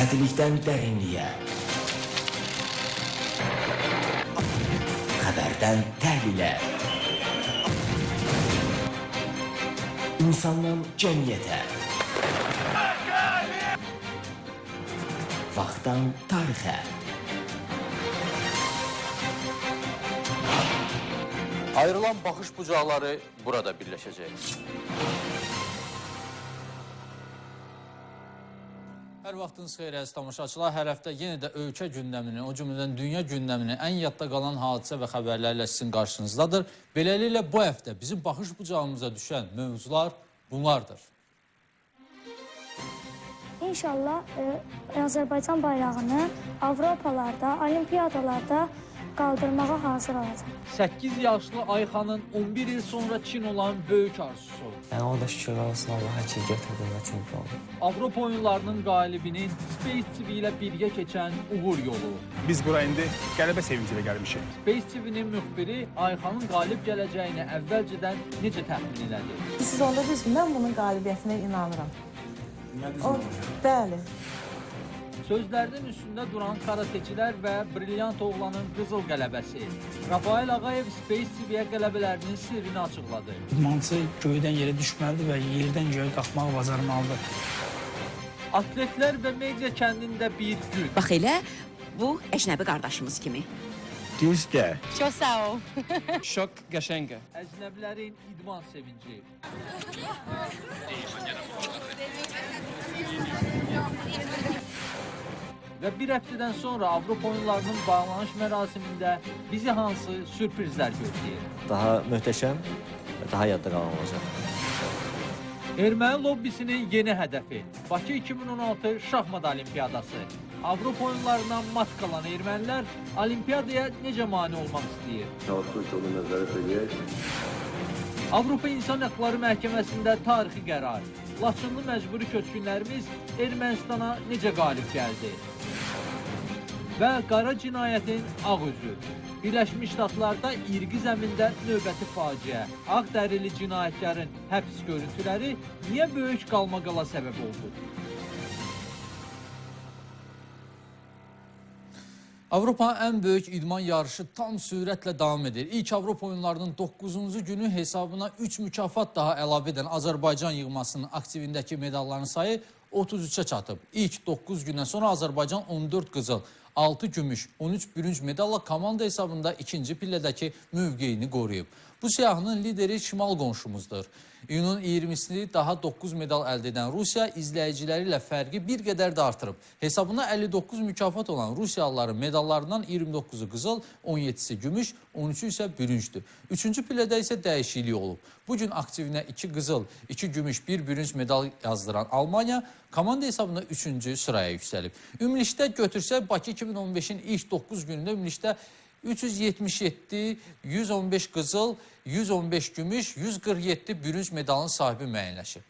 Səthilikdən dərinliyə. Xəbərdən təhlilə. İnsandan cəmiyyətə. Vaxtdan tarixə. Ayrılan baxış bucaqları burada birləşəcək. Hər vaxtınız xeyir əziz tamaşaçılar. Hər həftə yenə də ölkə gündəminin, o cümlədən dünya gündəminin ən yadda qalan hadisə və xəbərlərlə sizin qarşınızdadır. Beləliklə bu həftə bizim baxış bucağımıza düşən mövzular bunlardır. İnşallah Azərbaycan bayrağını Avropalarda, olimpiyadalarda qaldırmağa hazır olacaq. 8 yaşlı Ayxanın 11 il sonra Çin olan böyük arzusu. Yəni o da şükürlər olsun Allaha ki, götürdüm və çempion oldum. Avropa oyunlarının qalibinin Space TV ilə birgə keçən uğur yolu. Biz bura indi qələbə sevinci ilə gəlmişik. Space TV-nin müxbiri Ayxanın qalib gələcəyini əvvəlcədən necə təxmin elədi? Siz onda deyirsiz ki, mən bunun qalibiyyətinə inanıram. O, bəli. Sözlərinin üstündə duran karateçilər və brilyant oğlanın qızıl qələbəsi. Rafael Ağayev Space TV-yə qələbələrinin sirrini açıqladı. İdmançı göydən yerə düşməlidir və yerdən göyə qalxmağı bacarmalıdır. Atletlər və media kəndində bir gün. Bax elə bu əcnəbi qardaşımız kimi. Düzdür. Çox sağ ol. Şok qəşəngə. Əcnəbilərin idman sevinci. Və bir həftədən sonra Avropa oyunlarının bağlanış mərasimində bizi hansı sürprizlər gözləyir? Daha möhtəşəm və daha yadda qalan olacaq. Erməni lobbisinin yeni hədəfi Bakı 2016 Şahmat Olimpiyadası. Avropa oyunlarından mat qalan ermənilər olimpiyadaya necə mane olmaq istəyir? Avropa İnsan Hüquqları Məhkəməsində tarixi qərar. Laçınlı məcburi köçkünlərimiz Ermənistana necə qalib gəldi? Və qara cinayətin ağ üzü. Birləşmiş Ştatlarda irqi zəmində növbəti faciə. Ağ dərili cinayətkarın həbs görüntüləri niyə böyük qalmaqala səbəb oldu? Avropanın ən böyük idman yarışı tam sürətlə davam edir. İlk Avropa oyunlarının 9-cu günü hesabına 3 mükafat daha əlavə edən Azərbaycan yığmasının aktivindəki medalların sayı 33-ə çatıb. İlk 9 gündən sonra Azərbaycan 14 qızıl, 6 gümüş, 13 bürünc medalla komanda hesabında ikinci pillədəki mövqeyini qoruyub. Bu siyahının lideri şimal qonşumuzdur. İyunun 20-sini daha 9 medal əldə edən Rusiya izləyiciləri ilə fərqi bir qədər də artırıb. Hesabına 59 mükafat olan Rusiyalıların medallarından 29-u qızıl, 17-si gümüş, 13-ü isə bürüncdür. Üçüncü pillədə isə dəyişiklik olub. Bugün aktivinə 2 qızıl, 2 gümüş, 1 bürünc medal yazdıran Almaniya komanda hesabında 3-cü sıraya yüksəlib. Ümumilikdə götürsək Bakı 2015-in ilk 9 günündə ümumilikdə 377, 115 qızıl, 115 gümüş, 147 bürünc medalın sahibi müəyyənləşib.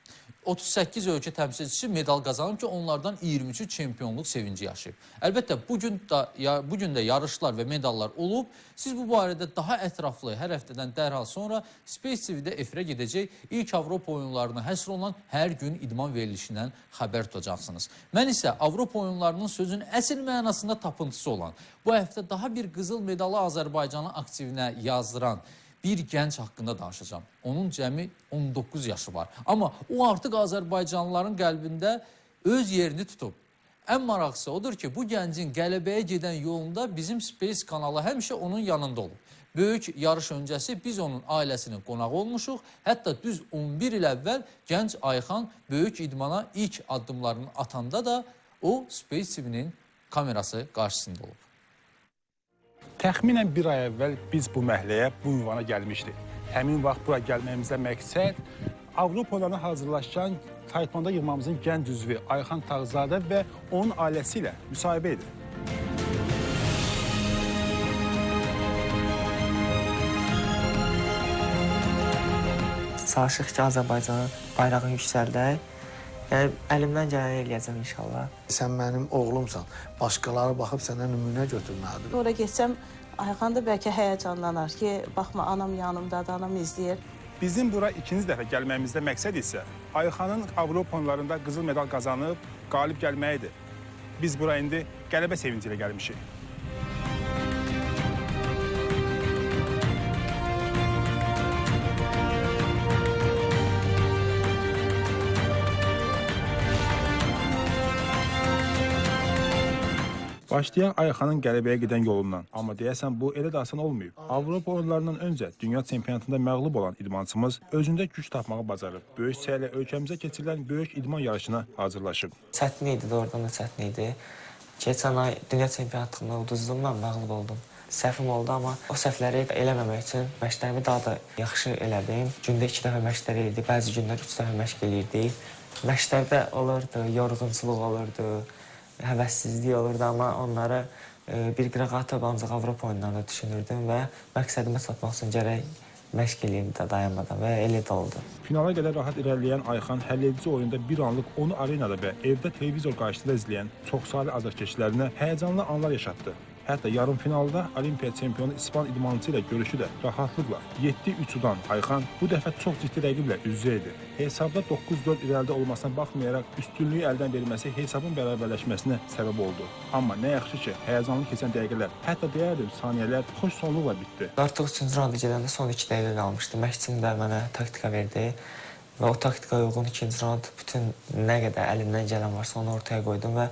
38 ölkə təmsilçisi medal qazanıb ki, onlardan 23-ü çempionluq sevinci yaşayıb. Əlbəttə, bugün də yarışlar və medallar olub. Siz bu barədə daha ətraflı hər həftədən dərhal sonra Space TV-də efirə gedəcək ilk Avropa oyunlarına həsr olunan hər gün idman verilişindən xəbər tutacaqsınız. Mən isə Avropa oyunlarının sözün əsl mənasında tapıntısı olan, bu həftə daha bir qızıl medalı Azərbaycanın aktivinə yazdıran bir gənc haqqında danışacağam. Onun cəmi 19 yaşı var. Amma o artıq Azərbaycanlıların qəlbində öz yerini tutub. Ən maraqlısı odur ki, bu gəncin qələbəyə gedən yolunda bizim Space kanalı həmişə onun yanında olub. Böyük yarış öncəsi biz onun ailəsinin qonağı olmuşuq. Hətta düz 11 il əvvəl gənc Ayxan böyük idmana ilk addımlarını atanda da o Space TV-nin kamerası qarşısında olub. Təxminən bir ay əvvəl biz bu məhəlləyə, bu ünvana gəlmişdik. Həmin vaxt bura gəlməyimizdə məqsəd Avropa oyunlarına hazırlaşan taekvondo yığmamızın gənc üzvü Ayxan Tağızadə və onun ailəsi ilə müsahibə idi. Çalışırıq ki, Azərbaycanın bayrağını yüksəldək. Yəni, əlimdən gələni eləyəcəm inşallah. Sən mənim oğlumsan. Başqaları baxıb sənə nümunə götürməlidir. Ora getsəm, Ayxan da bəlkə həyəcanlanar ki, baxma, anam yanımdadır, anam izləyir. Bizim bura ikinci dəfə gəlməyimizdə məqsəd isə Ayxanın Avropa oyunlarında qızıl medal qazanıb qalib gəlməyidir. Biz bura indi qələbə sevinci ilə gəlmişik. Başlayaq Ayxanın qələbəyə gedən yolundan. Amma deyəsən bu elə də asan olmayıb. Avropa oyunlarından öncə dünya çempionatında məğlub olan idmançımız özündə güc tapmağı bacarıb. Böyük səylə ölkəmizə keçirilən böyük idman yarışına hazırlaşıb. Çətin idi, doğrudan da çətin idi. Keçən ay dünya çempionatında uduzdum, mən məğlub oldum. Səhvim oldu, amma o səhvləri eləməmək üçün məşqlərimi daha da yaxşı elədim. Gündə 2 dəfə məşqlər eləyirdik, bəzi günlər 3 dəfə məşq eləyirdik. Məşqlərdə olurdu, yorğunçuluq olurdu, həvəssizlik olurdu, amma onları bir qırağa atıb ancaq Avropa oyunlarında düşünürdüm və məqsədimə çatmaq üçün gərək məşq eləyim də dayanmadan və elə də oldu. Finala qədər rahat irəliləyən Ayxan həlledici oyunda bir anlıq onu arenada və evdə televizor qarşısında izləyən çoxsaylı azarkeşlərinə həyəcanlı anlar yaşatdı. Hətta yarım finalda Olimpiya çempionu İspan idmançı ilə görüşü də rahatlıqla 7-3 udan Ayxan bu dəfə çox ciddi rəqiblə üz-üzə idi. Hesabda 9-4 irəlidə olmasına baxmayaraq üstünlüyü əldən verməsi hesabın bərabərləşməsinə səbəb oldu. Amma nə yaxşı ki, həyəcanlı keçən dəqiqələr, hətta deyərdim saniyələr xoş sonluqla bitdi. Artıq 3-cü raunda gedəndə son 2 dəqiqə qalmışdı. Məşqçim də mənə taktika verdi və o taktikaya uyğun 2-ci raund bütün nə qədər əlimdən gələn varsa onu ortaya qoydum və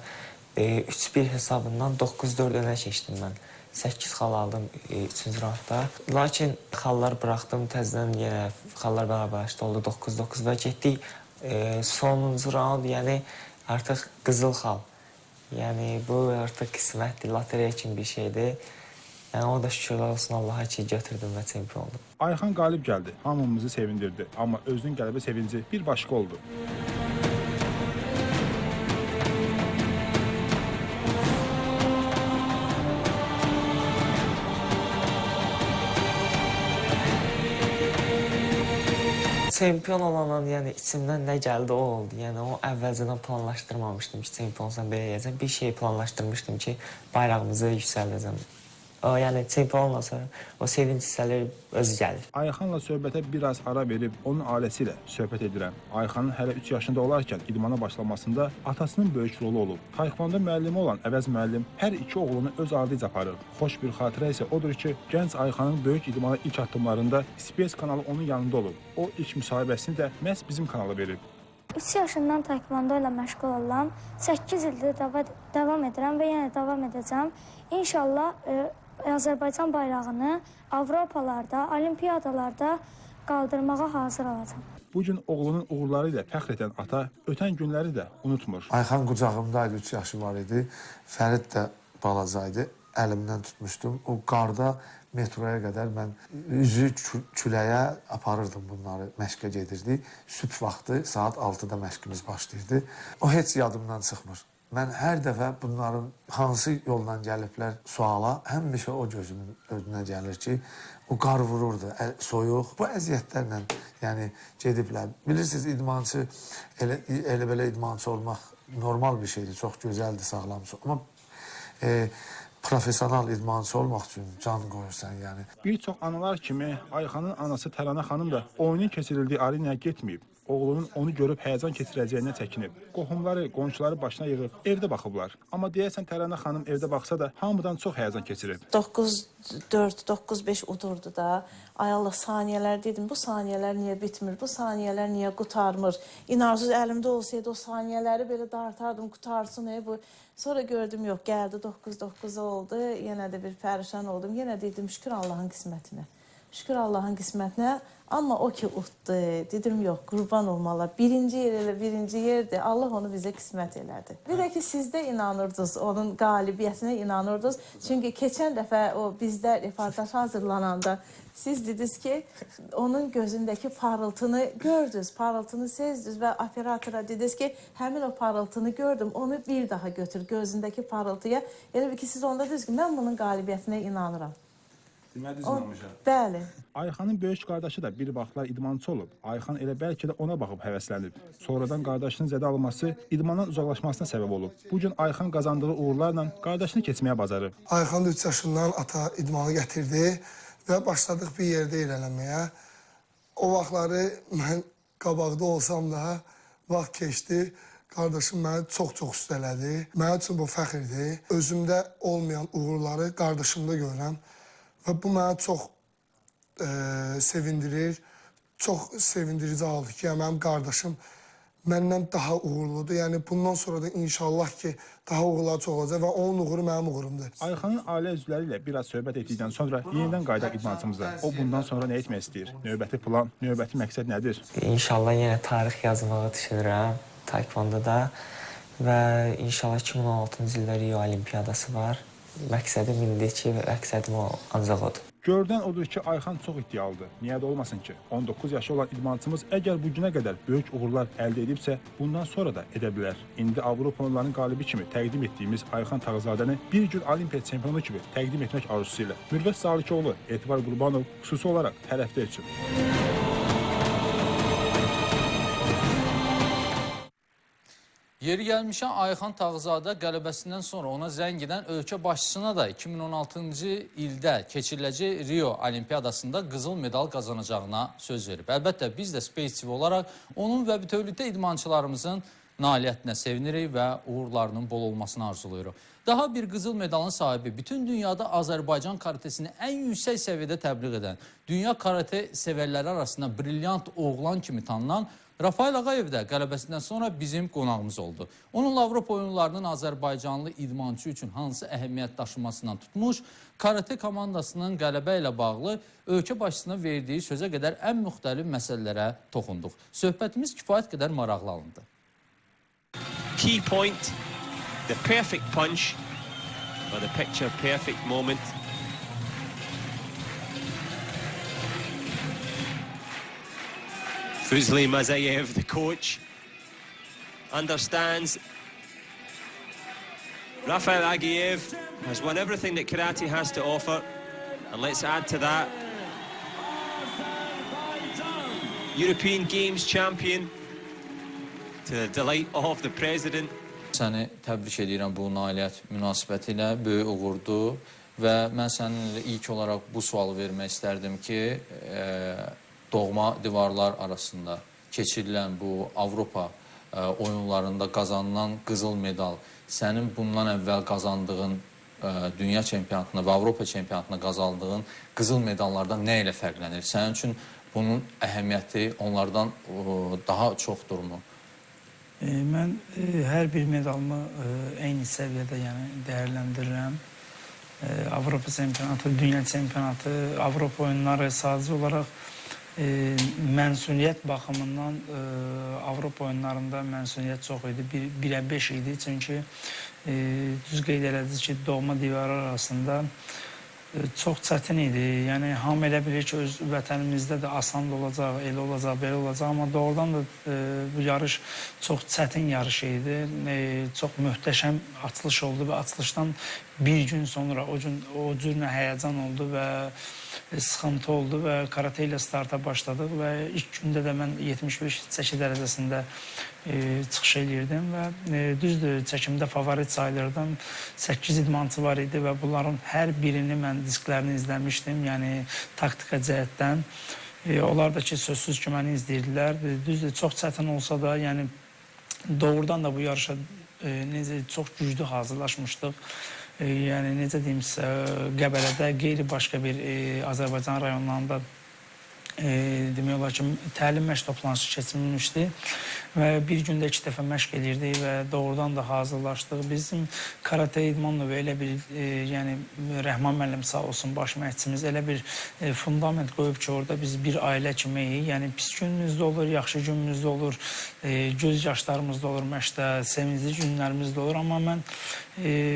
3-1 hesabından 9-4 önə keçdim mən. 8 xal aldım 3-cü raundda. Lakin xallar buraxdım, təzədən yenə xallar bərabərləşdi, oldu 9-9 və getdik sonuncu raund, yəni artıq qızıl xal. Yəni bu artıq qismətdir, lotereya kimi bir şeydir. Yəni o da şükürlər olsun Allaha ki, götürdüm və çempion oldum. Ayxan qalib gəldi, hamımızı sevindirdi. Amma özünün qələbə sevinci bir başqa oldu. Çempion olandan, yəni içimdən nə gəldi o oldu. Yəni o əvvəlcədən planlaşdırmamışdım ki, çempion olsam belə eləyəcəm. Bir şey planlaşdırmışdım ki, bayrağımızı yüksəldəcəm. O, yəni çempion olmasa sonra o sevinç hissələri özü gəlir. Ayxanla söhbətə biraz ara verib onun ailəsi ilə söhbət edirəm. Ayxanın hələ 3 yaşında olarkən idmana başlamasında atasının böyük rolu olub. Taekvondo müəllimi olan Əvəz müəllim hər iki oğlunu öz ardıca aparır. Xoş bir xatirə isə odur ki, gənc Ayxanın böyük idmana ilk addımlarında SBS kanalı onun yanında olub. O ilk müsahibəsini də məhz bizim kanala verib. 3 yaşından taekvondo ilə məşğul oluram. 8 ildir davam edirəm və yenə davam edəcəm. İnşallah Azərbaycan bayrağını Avropalarda, olimpiyadalarda qaldırmağa hazır olacam. Bugün oğlunun uğurları ilə fəxr edən ata ötən günləri də unutmur. Ayxan qucağımdaydı, 3 yaşı var idi. Fərid də balaca idi. Əlimdən tutmuşdum. O qarda metroya qədər mən üzü küləyə aparırdım bunları, məşqə gedirdik. Sübh vaxtı saat 6-da məşqimiz başlayırdı. O heç yadımdan çıxmır. Mən hər dəfə bunların hansı yolla gəliblər suala, həmişə o gözümün önünə gəlir ki, o qar vururdu, soyuq. Bu əziyyətlərlə yəni gediblər. Bilirsiniz, idmançı, elə belə idmançı olmaq normal bir şeydir, çox gözəldir, sağlamçı. Amma professional idmançı olmaq üçün can qoyursan yəni. Bir çox analar kimi Ayxanın anası Təranə xanım da oyunun keçirildiyi arenaya getməyib. Oğlunun onu görüb həyəcan keçirəcəyinə çəkinib. Qohumları, qonşuları başına yığıb evdə baxıblar. Amma deyəsən Təranə xanım evdə baxsa da hamıdan çox həyəcan keçirib. 9-4, 9-5 udurdu da. Ay Allah, saniyələr dedim, bu saniyələr niyə bitmir, bu saniyələr niyə qurtarmır? İnarsız əlimdə olsaydı o saniyələri belə dartardım, qurtarsın bu. Sonra gördüm, yox, gəldi 9-9 oldu, yenə də bir pərişan oldum. Yenə dedim, şükür Allahın qismətinə. Şükür Allahın qismətinə, amma o ki utdu, dedim yox, qurban olmalı. Birinci yer elə birinci yerdir, Allah onu bizə qismət elədi. Bir də ki, siz də inanırdınız, onun qalibiyyətinə inanırdınız. Çünki keçən dəfə o bizdə reportaj hazırlananda siz dediniz ki, onun gözündəki parıltını gördünüz, parıltını sezdiniz və operatora dediniz ki, həmin o parıltını gördüm, onu bir daha götür gözündəki parıltıya. Elə bil ki, siz onda dediniz ki, mən bunun qalibiyyətinə inanıram. Deməli, düz inanmışam. Bəli. Ayxanın böyük qardaşı da bir vaxtlar idmançı olub. Ayxan elə bəlkə də ona baxıb həvəslənib. Sonradan qardaşının zədə alması idmandan uzaqlaşmasına səbəb olub. Bugün Ayxan qazandığı uğurlarla qardaşını keçməyə bacarıb. Ayxan da 3 yaşından ata idmanı gətirdi və başladıq bir yerdə irəliləməyə. O vaxtları mən qabaqda olsam da vaxt keçdi. Qardaşım məni çox-çox üstələdi. Mənim üçün bu fəxirdir. Özümdə olmayan uğurları qardaşımda görürəm və bu mənə çox sevindirir. Çox sevindirici oldu ki, yəni mənim qardaşım məndən daha uğurludur. Yəni bundan sonra da inşallah ki, daha uğurlar çox olacaq və onun uğuru mənim uğurumdur. Ayxanın ailə üzvləri ilə biraz söhbət etdikdən sonra yenidən qayıdaq idmançımıza. O bundan sonra nə etmək istəyir? Növbəti plan, növbəti məqsəd nədir? İnşallah yenə tarix yazmağı düşünürəm taekvondoda və inşallah 2016-cı ildə Rio Olimpiyadası var. Məqsədim indiki məqsədim o, ancaq odur. Görünən odur ki, Ayxan çox iddialıdır. Niyə də olmasın ki, 19 yaşı olan idmançımız əgər bu günə qədər böyük uğurlar əldə edibsə, bundan sonra da edə bilər. İndi Avropa oyunlarının qalibi kimi təqdim etdiyimiz Ayxan Tağızadəni bir gün Olimpiya çempionu kimi təqdim etmək arzusu ilə. Mürvət Salikoğlu, Etibar Qurbanov xüsusi olaraq Tərəfdə üçün. Yeri gəlmişən Ayxan Tağızadə qələbəsindən sonra ona zəng edən ölkə başçısına da 2016-cı ildə keçiriləcək Rio Olimpiyadasında qızıl medal qazanacağına söz verib. Əlbəttə biz də Space TV olaraq onun və bütövlükdə idmançılarımızın nailiyyətinə sevinirik və uğurlarının bol olmasını arzulayırıq. Daha bir qızıl medalın sahibi, bütün dünyada Azərbaycan karatesini ən yüksək səviyyədə təbliğ edən, dünya karate sevərləri arasında brilyant oğlan kimi tanınan Rafael Ağayev də qələbəsindən sonra bizim qonağımız oldu. Onunla Avropa oyunlarının Azərbaycanlı idmançı üçün hansı əhəmiyyət daşımasından tutmuş, karate komandasının qələbə ilə bağlı ölkə başçısına verdiyi sözə qədər ən müxtəlif məsələlərə toxunduq. Söhbətimiz kifayət qədər maraqlı alındı. Key point, the perfect punch, or the picture perfect moment. Fuzli Mazayev, the coach, understands Rafael Aghayev has won everything that karate has to offer, and let's add to that European Games champion, to the delight of the president. Səni təbrik edirəm bu nailiyyət münasibəti ilə, böyük uğurdur və mən səninlə ilk olaraq bu sualı vermək istərdim ki, doğma divarlar arasında keçirilən bu Avropa oyunlarında qazanılan qızıl medal, sənin bundan əvvəl qazandığın dünya çempionatında və Avropa çempionatında qazandığın qızıl medallardan nə ilə fərqlənir? Sənin üçün bunun əhəmiyyəti onlardan daha çoxdurmu? Mən hər bir medalımı eyni səviyyədə yəni dəyərləndirirəm. Avropa çempionatı, dünya çempionatı, Avropa oyunları sadəcə olaraq mənsuliyyət baxımından Avropa oyunlarında mənsuliyyət çox idi, 1-ə 5 idi. Çünki düz qeyd elədiniz ki, doğma divarı arasında çox çətin idi. Yəni, hamı elə bilir ki, öz vətənimizdə də asan olacaq, elə olacaq, belə olacaq. Amma doğrudan da bu yarış çox çətin yarış idi. Çox möhtəşəm açılış oldu və açılışdan bir gün sonra o gün o cür nə həyəcan oldu və sıxıntı oldu və karate ilə starta başladıq və ilk gündə də mən 75 çəki dərəcəsində çıxış eləyirdim və düzdür, çəkimdə favorit sayılırdım. 8 idmançı var idi və bunların hər birini mən disklərini izləmişdim, yəni taktika cəhətdən. Onlar da ki, sözsüz ki, məni izləyirdilər. Düzdür, çox çətin olsa da, yəni doğrudan da bu yarışa necə çox güclü hazırlaşmışdıq. Yəni, necə deyim sizə, Qəbələdə qeyri-başqa bir Azərbaycan rayonlarında demək olar ki, təlim məşq toplantısı keçirilmişdi və bir gündə 2 dəfə məşq edirdik və doğrudan da hazırlaşdıq. Bizim karate idman növü elə bir, yəni Rəhman müəllim sağ olsun baş məşqçimiz elə bir fundament qoyub ki, orada biz bir ailə kimiyik. Yəni pis günümüzdə olur, yaxşı günümüzdə olur, göz yaşlarımız da olur məşqdə, sevincli günlərimiz də olur. Amma mən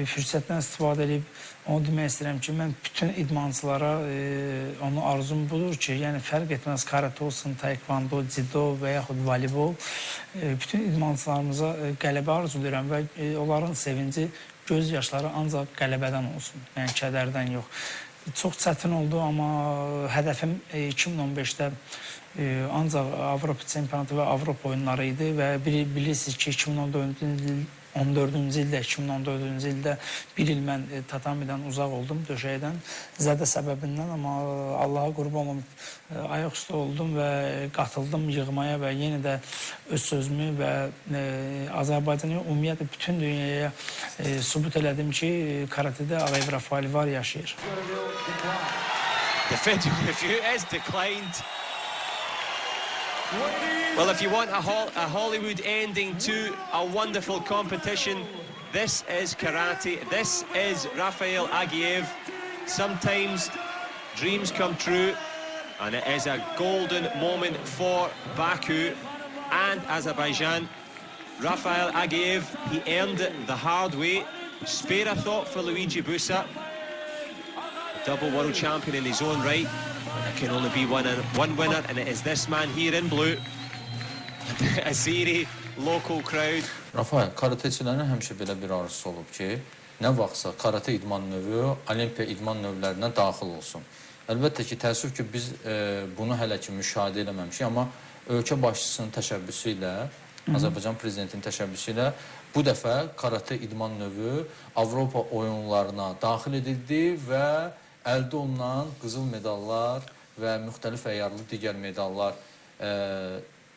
fürsətdən istifadə edib onu demək istəyirəm ki, mən bütün idmançılara onu arzum budur ki, yəni fərq etməz karate olsun, taekwondo, judo və yaxud voleybol, bütün idmançılarımıza qələbə arzulayıram və onların sevinci, göz yaşları ancaq qələbədən olsun, yəni kədərdən yox. Çox çətin oldu, amma hədəfim 2015-də ancaq Avropa çempionatı və Avropa oyunları idi və bilirsiniz ki, 2014-cü 14-cü ildə, 2014-cü ildə bir il mən tatamidən uzaq oldum, döşəkdən, zədə səbəbindən, amma Allaha qurban olum, ayaq üstə oldum və qatıldım yığmaya və yenə də öz sözümü və Azərbaycanı, ümumiyyətlə bütün dünyaya sübut elədim ki, karatedə Ağayev Rafael var, yaşayır. The video review is declined. Well, if you want a Hollywood ending to a wonderful competition, this is karate. This is Rafael Aghayev. Sometimes dreams come true, and it is a golden moment for Baku and Azerbaijan. Rafael Aghayev, he earned it the hard way. Spare a thought for Luigi Busa, double world champion in his own right. But there can only be one winner, and it is this man here in blue. The Azeri local crowd. Rafael, karateçilərin həmişə belə bir arzusu olub ki, nə vaxtsa karate idman növü olimpiya idman növlərinə daxil olsun. Əlbəttə ki, təəssüf ki, biz bunu hələ ki müşahidə eləməmişik, amma ölkə başçısının təşəbbüsü ilə, Azərbaycan prezidentinin təşəbbüsü ilə bu dəfə karate idman növü Avropa oyunlarına daxil edildi və əldə olunan qızıl medallar və müxtəlif əyarlı digər medallar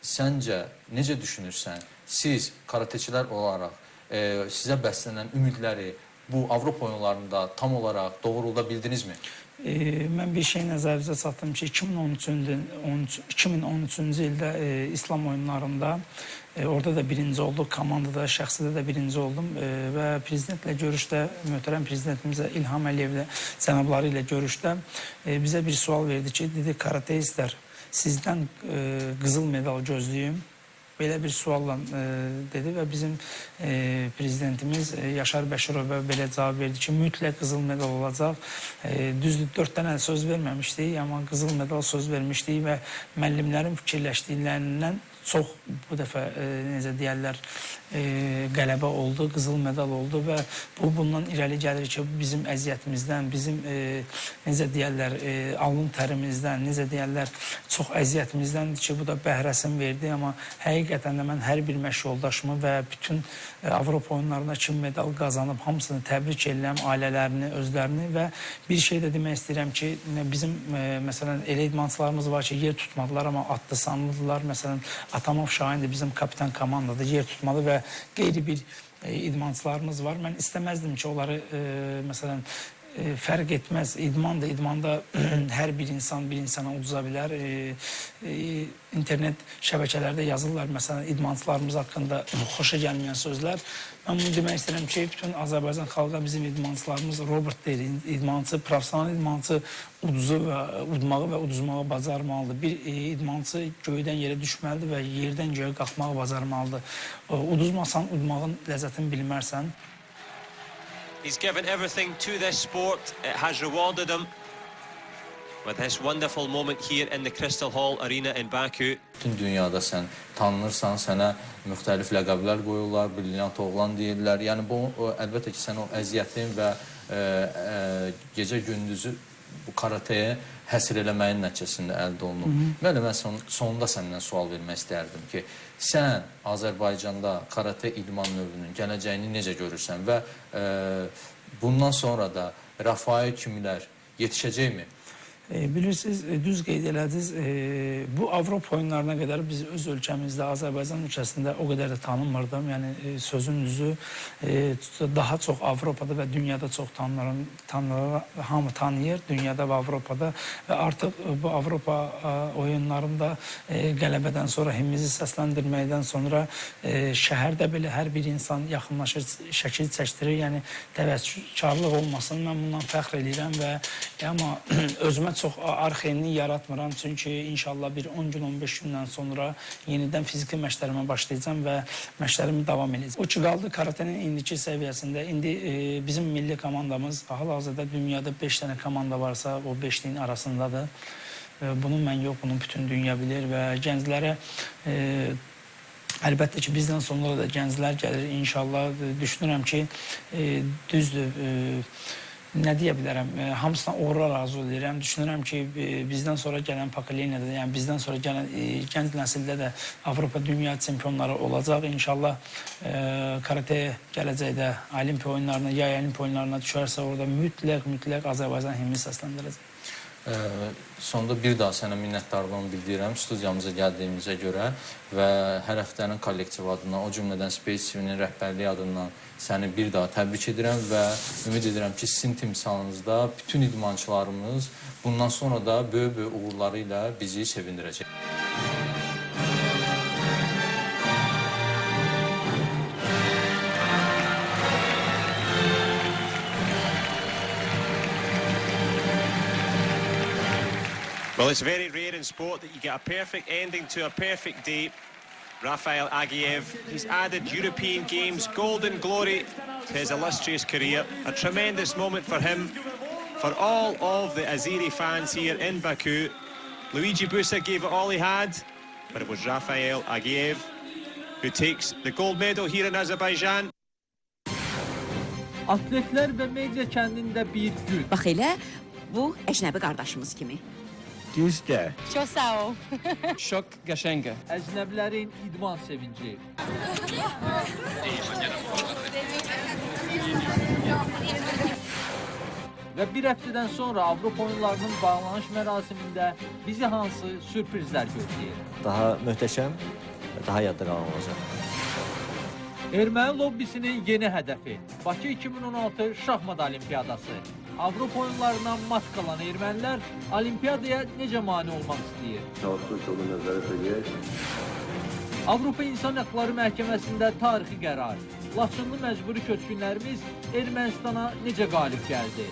səncə necə düşünürsən? Siz karateçilər olaraq sizə bəslənən ümidləri bu Avropa oyunlarında tam olaraq doğrulda bildinizmi? Mən bir şey nəzərinizə çatdım ki, 2013-cü ildə İslam oyunlarında orada da birinci olduq, komandada, şəxsidə də birinci oldum və prezidentlə görüşdə, möhtərəm prezidentimizə İlham Əliyevlə, cənabları ilə görüşdə bizə bir sual verdi ki, dedi, karateistlər, sizdən qızıl medal gözləyim. Belə bir sualla dedi və bizim prezidentimiz Yaşar Bəşirova belə cavab verdi ki, mütləq qızıl medal olacaq. Düzdür, 4 dənə söz verməmişdik, amma qızıl medal söz vermişdik və müəllimlərin fikirləşdiklərindən çox bu dəfə, necə deyərlər, qələbə oldu, qızıl medal oldu və bu bundan irəli gəlir ki, bizim əziyyətimizdən, bizim, necə deyərlər, alın tərimizdən, necə deyərlər, çox əziyyətimizdəndir ki, bu da bəhrəsini verdi, amma həqiqətən də mən hər bir məşq yoldaşımı və bütün Avropa oyunlarında kim medal qazanıb, hamısını təbrik edirəm, ailələrini, özlərini və bir şey də demək istəyirəm ki, bizim, məsələn, elə idmançılarımız var ki, yer tutmadılar, amma adlı sanlıdırlar, məsələn, Atamov Şahindir, bizim kapitan komandadır, yer tutmalı və qeyri bir idmançılarımız var. Mən istəməzdim ki, onları, məsələn, fərq etməz. İdman da, idmanda hər bir insan bir insana uduza bilər. İnternet şəbəkələrdə yazırlar, məsələn, idmançılarımız haqqında xoşa gəlməyən sözlər. Mən bunu demək istəyirəm ki, bütün Azərbaycan xalqa bizim idmançılarımız robot deyil. İdmançı, professional idmançı uduzu və udmağı və uduzmağı bacarmalıdır. Bir idmançı göydən yerə düşməlidir və yerdən göyə qalxmağı bacarmalıdır. Uduzmasan, udmağın ləzzətini bilmərsən. He's given everything to this sport. It has rewarded him with this wonderful moment here in the Crystal Hall Arena in Baku. Bütün dünyada sən tanınırsan, sənə müxtəlif ləqəblər qoyurlar, brilyant oğlan deyirlər. Yəni bu əlbəttə ki, sən o əziyyətin və gecə-gündüzü bu karatəyə həsr eləməyin nəticəsində əldə olunub. Bəli, mən sonunda səndən sual vermək istərdim ki, sən Azərbaycanda karate idman növünün gələcəyini necə görürsən və bundan sonra da Rafael kimlər yetişəcəkmi? Bilirsiniz, düz qeyd elədiniz, bu Avropa oyunlarına qədər biz öz ölkəmizdə, Azərbaycan ölkəsində o qədər də tanınmırdım. Yəni, sözün düzü, daha çox Avropada və dünyada çox tanınır, hamı tanıyır, dünyada və Avropada. Və artıq bu Avropa oyunlarında qələbədən sonra, himimizi səsləndirməkdən sonra şəhərdə belə hər bir insan yaxınlaşır, şəkil çəkdirir, yəni təvəkkükarlıq olmasın. Mən bundan fəxr eləyirəm və amma özümə çox arxenlik yaratmıram, çünki inşallah bir 10 gün, 15 gündən sonra yenidən fiziki məşqlərimə başlayacağam və məşqlərimi davam edəcəm. O ki qaldı karatenin indiki səviyyəsində, indi bizim milli komandamız hal-hazırda dünyada 5 dənə komanda varsa, o 5-liyin arasındadır. Bunu mən yox, bunu bütün dünya bilir və gənclərə əlbəttə ki, bizdən sonra da gənclər gəlir inşallah. Düşünürəm ki, düzdür, Nə deyə bilərəm? Hamısına uğurlar arzu edirəm. Düşünürəm ki, bizdən sonra gələn pokoleniyada, yəni bizdən sonra gələn gənc nəsildə də Avropa dünya çempionları olacaq. İnşallah karate gələcəkdə Olimpiya oyunlarına, yay Olimpiya oyunlarına düşərsə orada mütləq Azərbaycan himni səsləndirəcək. Sonda bir daha sənə minnətdarlığımı bildirirəm studiyamıza gəldiyimizə görə və hər həftənin kollektiv adından, o cümlədən Space TV-nin rəhbərliyi adından səni bir daha təbrik edirəm və ümid edirəm ki, sizin timsalınızda bütün idmançılarımız bundan sonra da böyük-böyük uğurları ilə bizi sevindirəcək. Well, it's very rare in sport that you get a perfect ending to a perfect day. Rafael Aghayev, he's added European Games golden glory to his illustrious career. A tremendous moment for him, for all of the Azeri fans here in Baku. Luigi Busa gave it all he had, but it was Rafael Aghayev who takes the gold medal here in Azerbaijan. Atletlər və media kəndində bir gün. Bax elə, bu əcnəbi qardaşımız kimi. Düzdür. Çox sağ ol. Çox qəşəngə. Əcnəbilərin idman sevinci. Və bir həftədən sonra Avropa oyunlarının bağlanış mərasimində bizi hansı sürprizlər gözləyir? Daha möhtəşəm, daha yadda qalan olacaq. Erməni lobbisinin yeni hədəfi Bakı 2016 Şahmat Olimpiyadası. Avropa oyunlarına mat qalan ermənilər olimpiyadaya necə mane olmaq istəyir? Avropa İnsan Haqları Məhkəməsində tarixi qərar. Laçınlı məcburi köçkünlərimiz Ermənistana necə qalib gəldi?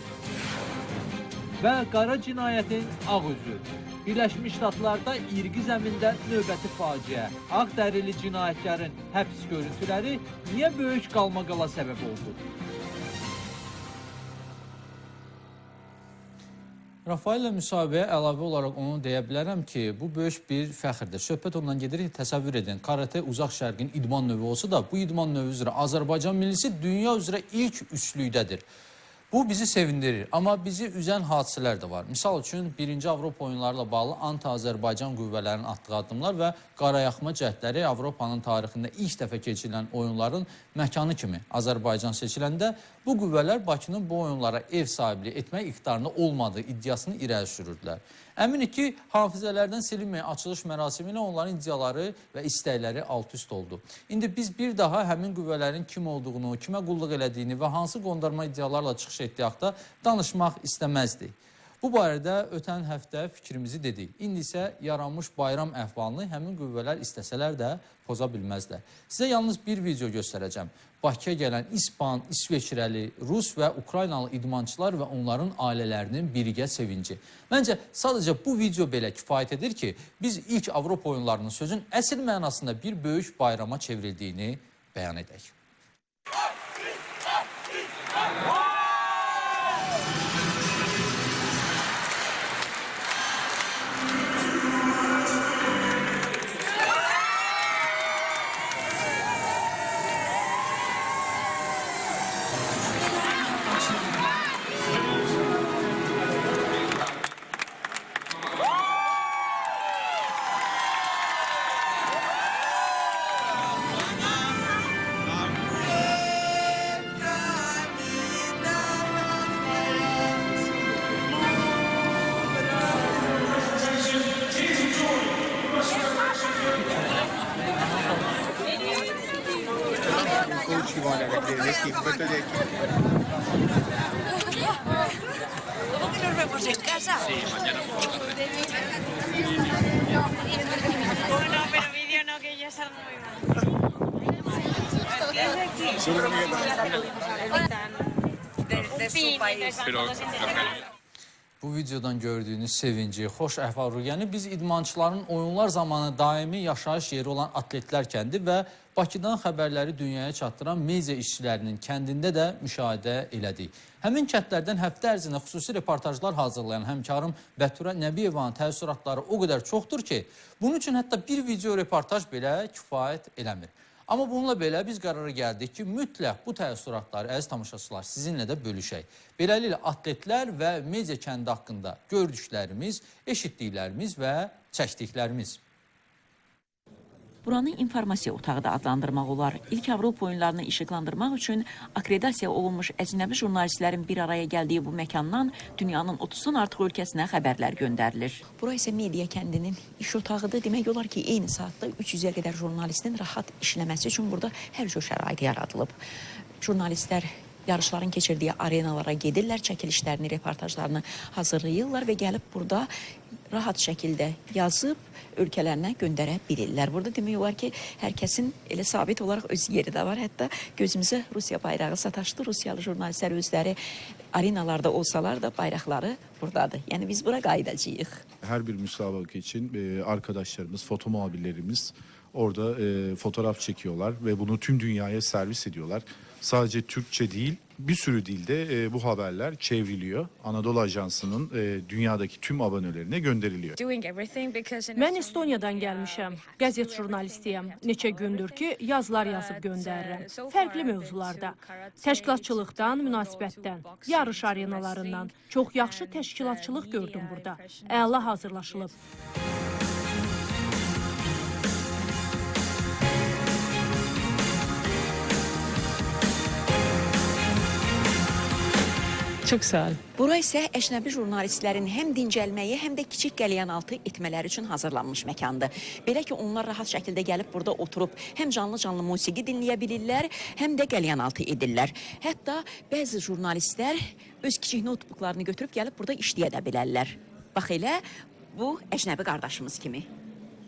Və qara cinayətin ağ üzü. Birləşmiş Ştatlarda irqi zəmində növbəti faciə. Ağ dərili cinayətkarın həbs görüntüləri niyə böyük qalmaqala səbəb oldu? Rafaellə müsahibəyə əlavə olaraq onu deyə bilərəm ki, bu böyük bir fəxrdir. Söhbət ondan gedir ki, təsəvvür edin, karate Uzaq Şərqin idman növü olsa da, bu idman növü üzrə Azərbaycan millisi dünya üzrə ilk üçlükdədir. Bu bizi sevindirir, amma bizi üzən hadisələr də var. Misal üçün, birinci Avropa oyunlarıyla bağlı anti-Azərbaycan qüvvələrinin atdığı addımlar və qarayaxma cəhdləri Avropanın tarixində ilk dəfə keçirilən oyunların məkanı kimi Azərbaycan seçiləndə bu qüvvələr Bakının bu oyunlara ev sahibliyi etmək iqtidarında olmadığı iddiasını irəli sürürdülər. Əminik ki, hafizələrdən silinməyən açılış mərasimi ilə onların iddiaları və istəkləri alt-üst oldu. İndi biz bir daha həmin qüvvələrin kim olduğunu, kimə qulluq elədiyini və hansı qondarma iddialarla çıxış etdiyi haqda danışmaq istəməzdik. Bu barədə ötən həftə fikrimizi dedik. İndi isə yaranmış bayram əhvalını həmin qüvvələr istəsələr də poza bilməzlər. Sizə yalnız bir video göstərəcəm. Bakıya gələn İspan, İsveçrəli, Rus və Ukraynalı idmançılar və onların ailələrinin birgə sevinci. Məncə sadəcə bu video belə kifayət edir ki, biz ilk Avropa oyunlarının sözün əsl mənasında bir böyük bayrama çevrildiyini bəyan edək. ¿Cómo que nos vemos en casa? Sí, mañana por la tarde. No, pero vídeo no, que ya salgo muy mal. De su país. Bu videodan gördüyünüz sevinci, xoş əhval-ruhiyyəni biz idmançıların oyunlar zamanı daimi yaşayış yeri olan atletlər kəndi və Bakıdan xəbərləri dünyaya çatdıran media işçilərinin kəndində də müşahidə elədik. Həmin kəndlərdən həftə ərzində xüsusi reportajlar hazırlayan həmkarım Bəturə Nəbiyevanın təəssüratları o qədər çoxdur ki, bunun üçün hətta bir video reportaj belə kifayət eləmir. Amma bununla belə biz qərara gəldik ki, mütləq bu təəssüratları, əziz tamaşaçılar, sizinlə də bölüşək. Beləliklə, atletlər və media kəndi haqqında gördüklərimiz, eşitdiklərimiz və çəkdiklərimiz. Buranı informasiya otağı da adlandırmaq olar. İlk Avropa oyunlarını işıqlandırmaq üçün akkreditasiya olunmuş əcnəbi jurnalistlərin bir araya gəldiyi bu məkandan dünyanın 30-dan artıq ölkəsinə xəbərlər göndərilir. Bura isə media kəndinin iş otağıdır. Demək olar ki, eyni saatda 300-ə qədər jurnalistin rahat işləməsi üçün burada hər cür şərait yaradılıb. Jurnalistlər yarışların keçirdiyi arenalara gedirlər, çəkilişlərini, reportajlarını hazırlayırlar və gəlib burada rahat şəkildə yazıb ölkələrinə göndərə bilirlər. Burada demək olar ki, hər kəsin elə sabit olaraq öz yeri də var. Hətta gözümüzə Rusiya bayrağı sataşdı. Rusiyalı jurnalistlər özləri arenalarda olsalar da bayraqları buradadır. Yəni biz bura qayıdacağıq. Her bir müsabaka için arkadaşlarımız, foto muhabirlerimiz orada fotoğraf çekiyorlar ve bunu tüm dünyaya servis ediyorlar. Sadece Türkçe değil, bir sürü dilde bu haberler çevriliyor. Anadolu Ajansı'nın dünyadaki tüm abonelerine gönderiliyor. Mən Estoniyadan gəlmişəm. Qəzet jurnalistiyəm. Neçə gündür ki, yazılar yazıb göndərirəm. Fərqli mövzularda. Təşkilatçılıqdan, münasibətdən, yarış arenalarından. Çox yaxşı təşkilatçılıq gördüm burada. Əla hazırlaşılıb. Çox sağ ol. Bura isə əcnəbi jurnalistlərin həm dincəlməyi, həm də kiçik qəlyanaltı etmələri üçün hazırlanmış məkandır. Belə ki, onlar rahat şəkildə gəlib burada oturub həm canlı-canlı musiqi dinləyə bilirlər, həm də qəlyanaltı edirlər. Hətta bəzi jurnalistlər öz kiçik notebooklarını götürüb gəlib burada işləyə də bilərlər. Bax elə bu əcnəbi qardaşımız kimi.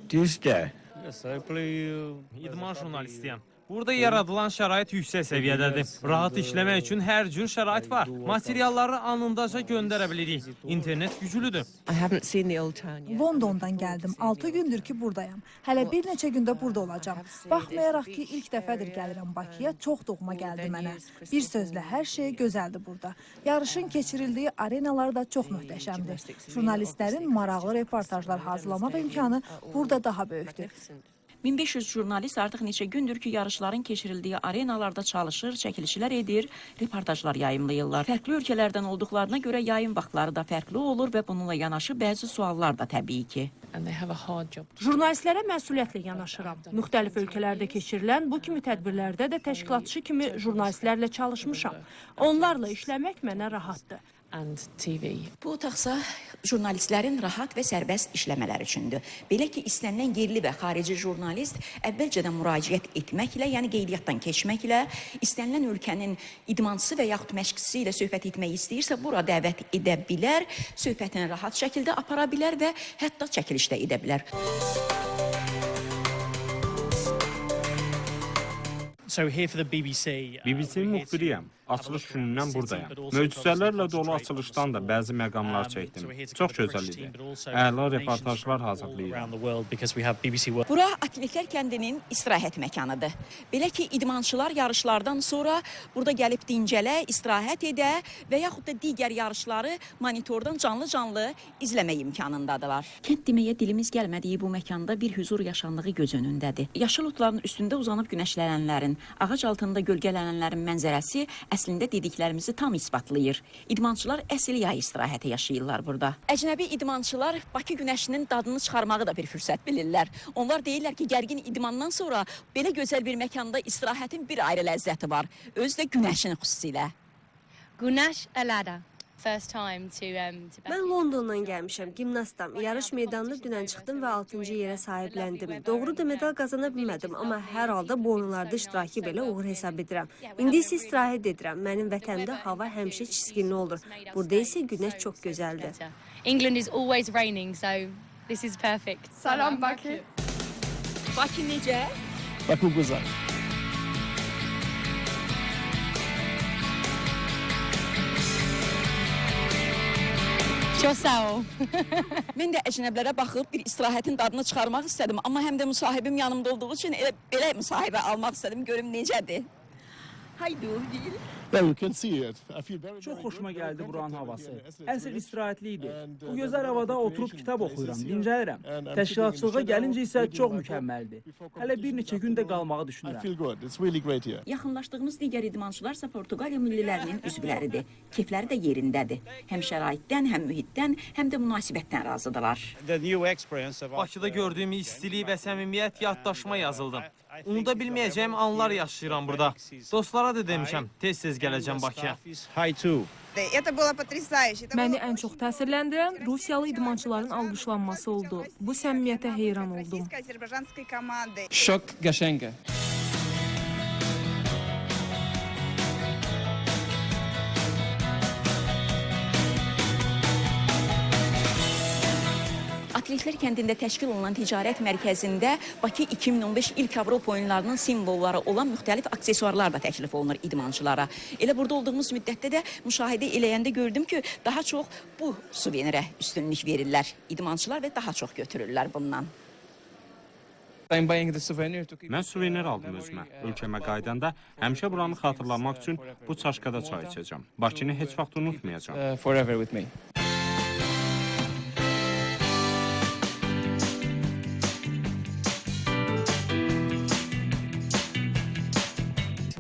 Düzdür. İdman jurnalistiyəm. Burada yaradılan şərait yüksək səviyyədədir. Rahat işləmək üçün hər cür şərait var. Materialları anındaca göndərə bilirik. İnternet güclüdür. Londondan gəldim. 6 gündür ki buradayam. Hələ bir neçə gündə burada olacağam. Baxmayaraq ki, ilk dəfədir gəlirəm Bakıya, çox doğma gəldi mənə. Bir sözlə, hər şey gözəldir burada. Yarışın keçirildiyi arenalar da çox möhtəşəmdir. Jurnalistlərin maraqlı reportajlar hazırlamaq imkanı burada daha böyükdür. 1500 jurnalist artıq neçə gündür ki, yarışların keçirildiyi arenalarda çalışır, çəkilişlər edir, reportajlar yayımlayırlar. Fərqli ölkələrdən olduqlarına görə yayım vaxtları da fərqli olur və bununla yanaşı bəzi suallar da təbii ki. Jurnalistlərə məsuliyyətlə yanaşıram. Müxtəlif ölkələrdə keçirilən bu kimi tədbirlərdə də təşkilatçı kimi jurnalistlərlə çalışmışam. Onlarla işləmək mənə rahatdır. Bu otaqsa jurnalistlərin rahat və sərbəst işləmələri üçündür. Belə ki, istənilən yerli və xarici jurnalist əvvəlcədən müraciət etməklə, yəni qeydiyyatdan keçməklə, istənilən ölkənin idmançısı və yaxud məşqçisi ilə söhbət etmək istəyirsə, bura dəvət edə bilər, söhbətini rahat şəkildə apara bilər və hətta çəkiliş də edə bilər. BBC-nin müxbiriyəm. Açılış günündən buradayam. Möcüzələrlə dolu açılışdan da bəzi məqamlar çəkdim. Çox gözəl idi. Əla reportajlar hazırlayıram. Bura Atletlər kəndinin istirahət məkanıdır. Belə ki, idmançılar yarışlardan sonra burada gəlib dincələ, istirahət edə və yaxud da digər yarışları monitordan canlı-canlı izləmək imkanındadılar. Kənd deməyə dilimiz gəlmədiyi bu məkanda bir hüzur yaşandığı göz önündədir. Yaşıl otların üstündə uzanıb günəşlənənlərin, ağac altında gölgələnənlərin mənzərəsi əslində dediklərimizi tam isbatlayır. İdmançılar əsl yay istirahəti yaşayırlar burada. Əcnəbi idmançılar Bakı günəşinin dadını çıxarmağı da bir fürsət bilirlər. Onlar deyirlər ki, gərgin idmandan sonra belə gözəl bir məkanda istirahətin bir ayrı ləzzəti var. Özü də günəşin xüsusilə. Günəş əlada. Mən Londondan gəlmişəm, gimnastam. Yarış meydanına dünən çıxdım və 6-cı yerə sahibləndim. Doğrudur, medal qazana bilmədim, amma hər halda bu oyunlarda iştirakı belə uğur hesab edirəm. İndi isə istirahət edirəm. Mənim vətənimdə hava həmişə çiskinli olur. Burada isə günəş çox gözəldir. England is always raining, so this is perfect. Salam Bakı. Bakı necə? Bakı gözəl. Çox sağ ol. Mən də əcnəblərə baxıb bir istirahətin dadını çıxarmaq istədim, amma həm də müsahibim yanımda olduğu üçün elə belə müsahibə almaq istədim, görüm necədir. Haydi Gil. Çox xoşuma gəldi buranın havası. Əsl istirahətli idi. Bu gözəl havada oturub kitab oxuyuram, dincəlirəm. Təşkilatçılığa gəlincə isə çox mükəmməldir. Hələ bir neçə gün də qalmağı düşünürəm. Yaxınlaşdığımız digər idmançılar isə Portuqaliya millilərinin üzvləridir. Keyfləri də yerindədir. Həm şəraitdən, həm mühitdən, həm də münasibətdən razıdırlar. Bakıda gördüyüm istilik və səmimiyyət yaddaşıma yazıldı. Unuda bilməyəcəyim anlar yaşayıram burada. Dostlara da demişəm, tez-tez gələcəm Bakıya. Məni ən çox təsirləndirən Rusiyalı idmançıların alqışlanması oldu. Bu səmimiyyətə heyran oldum. Şok qəşəngə. Atletlər kəndində təşkil olunan ticarət mərkəzində Bakı 2015 ilk Avropa oyunlarının simvolları olan müxtəlif aksesuarlar da təklif olunur idmançılara. Elə burada olduğumuz müddətdə də müşahidə eləyəndə gördüm ki, daha çox bu suvenirə üstünlük verirlər idmançılar və daha çox götürürlər bundan. Mən suvenir aldım özümə. Ölkəmə qayıdanda həmişə buranı xatırlamaq üçün bu çaşkada çay içəcəm. Bakını heç vaxt unutmayacağam.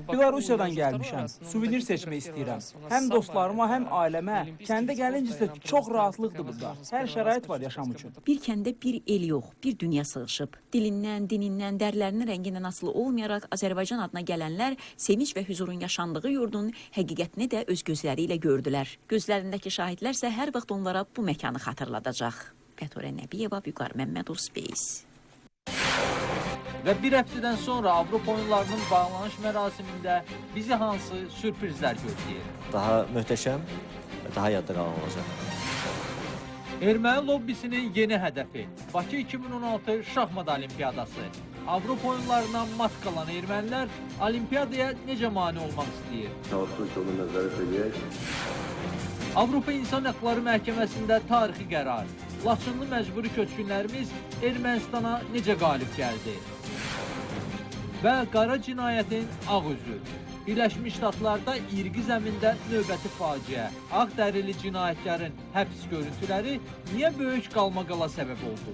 Belarusiyadan gəlmişəm. Suvenir seçmək istəyirəm. Həm dostlarıma, həm ailəmə. Kəndə gəlincə isə çox rahatlıqdır burada. Hər şərait var yaşam üçün. Bir kəndə bir el yox, bir dünya sığışıb. Dilindən, dinindən, dərilərinin rəngindən asılı olmayaraq Azərbaycan adına gələnlər sevinç və hüzurun yaşandığı yurdun həqiqətini də öz gözləri ilə gördülər. Gözlərindəki şahidlər isə hər vaxt onlara bu məkanı xatırladacaq. Bəturə Nəbiyeva, Vüqar Məmmədov, Space. Və bir həftədən sonra Avropa oyunlarının bağlanış mərasimində bizi hansı sürprizlər gözləyir? Daha möhtəşəm və daha yadda qalan olacaq. Erməni lobbisinin yeni hədəfi Bakı 2016 Şahmat Olimpiyadası. Avropa oyunlarına mat qalan ermənilər olimpiyadaya necə mane olmaq istəyir? Avropa İnsan Haqları Məhkəməsində tarixi qərar. Laçınlı məcburi köçkünlərimiz Ermənistana necə qalib gəldi? Və qara cinayətin ağ üzü. Birləşmiş Ştatlarda irqi zəmində növbəti faciə. Ağ dərili cinayətkarın həbs görüntüləri niyə böyük qalmaqala səbəb oldu?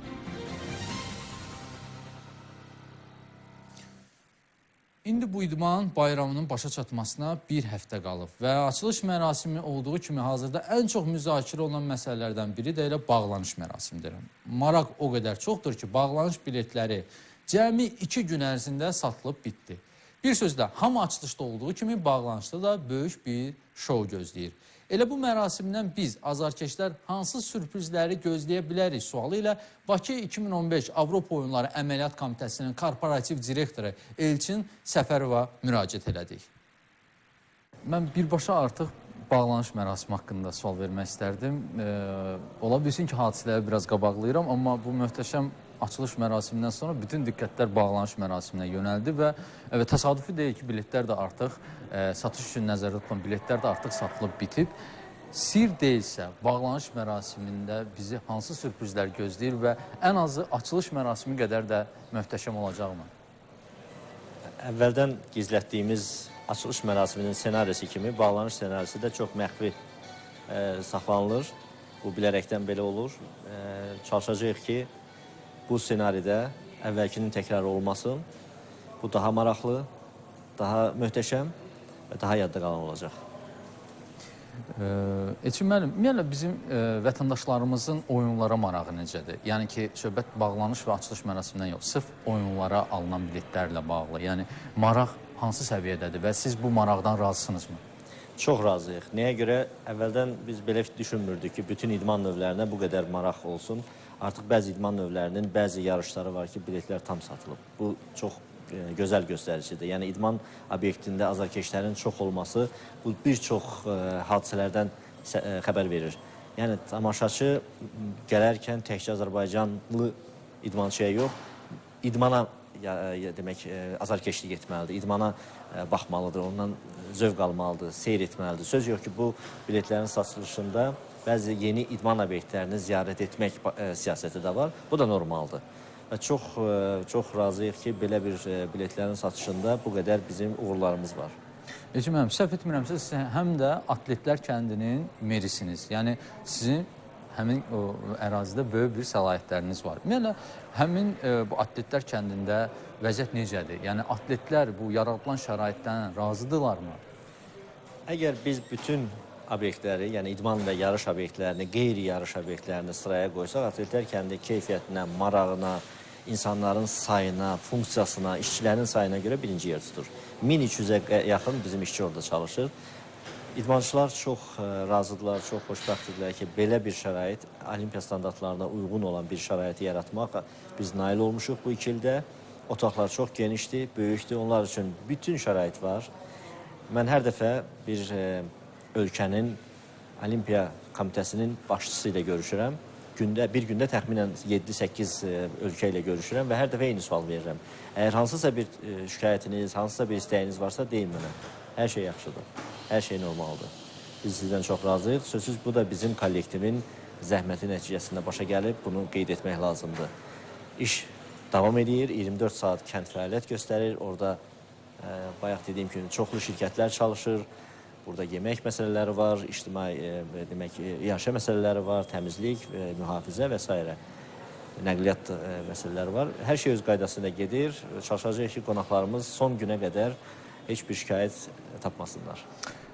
İndi bu idman bayramının başa çatmasına bir həftə qalıb və açılış mərasimi olduğu kimi hazırda ən çox müzakirə olunan məsələlərdən biri də elə bağlanış mərasimidir. Maraq o qədər çoxdur ki, bağlanış biletləri cəmi 2 gün ərzində satılıb bitdi. Bir sözlə, hamı açılışda olduğu kimi bağlanışda da böyük bir şou gözləyir. Elə bu mərasimdən biz azarkeşlər hansı sürprizləri gözləyə bilərik sualı ilə Bakı 2015 Avropa Oyunları Əməliyyat Komitəsinin korporativ direktoru Elçin Səfərova müraciət elədik. Mən birbaşa artıq bağlanış mərasimi haqqında sual vermək istərdim. Ola bilsin ki, hadisələri biraz qabaqlayıram, amma bu möhtəşəm açılış mərasimindən sonra bütün diqqətlər bağlanış mərasiminə yönəldi və evet, təsadüfi deyil ki, biletlər də artıq satış üçün nəzərdə tutulan biletlər də artıq satılıb bitib. Sir deyilsə, bağlanış mərasimində bizi hansı sürprizlər gözləyir və ən azı açılış mərasimi qədər də möhtəşəm olacaqmı? Əvvəldən gizlətdiyimiz açılış mərasiminin senarisi kimi bağlanış senarisi də çox məxfi saxlanılır. Bu bilərəkdən belə olur. Çalışacağıq ki, bu senaridə əvvəlkinin təkrarı olmasın. Bu daha maraqlı, daha möhtəşəm və daha yadda qalan olacaq. Elçin müəllim, ümumiyyətlə bizim vətəndaşlarımızın oyunlara marağı necədir? Yəni ki, söhbət bağlanış və açılış mərasimindən yox, sırf oyunlara alınan biletlərlə bağlı. Yəni maraq hansı səviyyədədir və siz bu maraqdan razısınızmı? Çox razıyıq. Nəyə görə? Əvvəldən biz belə düşünmürdük ki, bütün idman növlərinə bu qədər maraq olsun. Artıq bəzi idman növlərinin bəzi yarışları var ki, biletlər tam satılıb. Bu çox gözəl göstəricidir. Yəni idman obyektində azarkeşlərin çox olması bu bir çox hadisələrdən xəbər verir. Yəni tamaşaçı gələrkən təkcə Azərbaycanlı idmançıya yox, idmana demək azarkeşlik etməlidir, idmana baxmalıdır, ondan zövq almalıdır, seyr etməlidir. Söz yox ki, bu biletlərin satılışında bəzi yeni idman obyektlərini ziyarət etmək siyasəti də var. Bu da normaldır. Və çox razıyıq ki, belə bir biletlərin satışında bu qədər bizim uğurlarımız var. Elçin müəllim, səhv etmirəmsə, siz həm də Atletlər kəndinin merisiniz. Yəni sizin həmin o ərazidə böyük bir səlahiyyətləriniz var. Ümumiyyətlə, həmin bu Atletlər kəndində vəziyyət necədir? Yəni atletlər bu yaradılan şəraitdən razıdırlarmı? Əgər biz bütün obyektləri, yəni idman və yarış obyektlərini, qeyri-yarış obyektlərini sıraya qoysaq, Atletlər kəndi keyfiyyətinə, marağına, insanların sayına, funksiyasına, işçilərin sayına görə birinci yer tutur. 1200-ə yaxın bizim işçi orada çalışır. İdmançılar çox razıdırlar, çox xoşbəxtdirlər ki, belə bir şərait, olimpiya standartlarına uyğun olan bir şəraiti yaratmaq biz nail olmuşuq bu 2 ildə. Otaqlar çox genişdir, böyükdür, onlar üçün bütün şərait var. Mən hər dəfə bir ölkənin Olimpiya Komitəsinin başçısı ilə görüşürəm. Bir gündə təxminən 7-8 ölkə ilə görüşürəm və hər dəfə eyni sual verirəm. Əgər hansısa bir şikayətiniz, hansısa bir istəyiniz varsa deyin mənə. Hər şey yaxşıdır, hər şey normaldır. Biz sizdən çox razıyıq. Sözsüz bu da bizim kollektivin zəhməti nəticəsində başa gəlib, bunu qeyd etmək lazımdır. İş davam edir, 24 saat kənd fəaliyyət göstərir. Orada bayaq dediyim kimi çoxlu şirkətlər çalışır. Burada yemək məsələləri var, ictimai, demək, iaşə məsələləri var, təmizlik, mühafizə və s. Nəqliyyat məsələləri var. Hər şey öz qaydasında gedir. Çalışacağıq ki, qonaqlarımız son günə qədər heç bir şikayət tapmasınlar.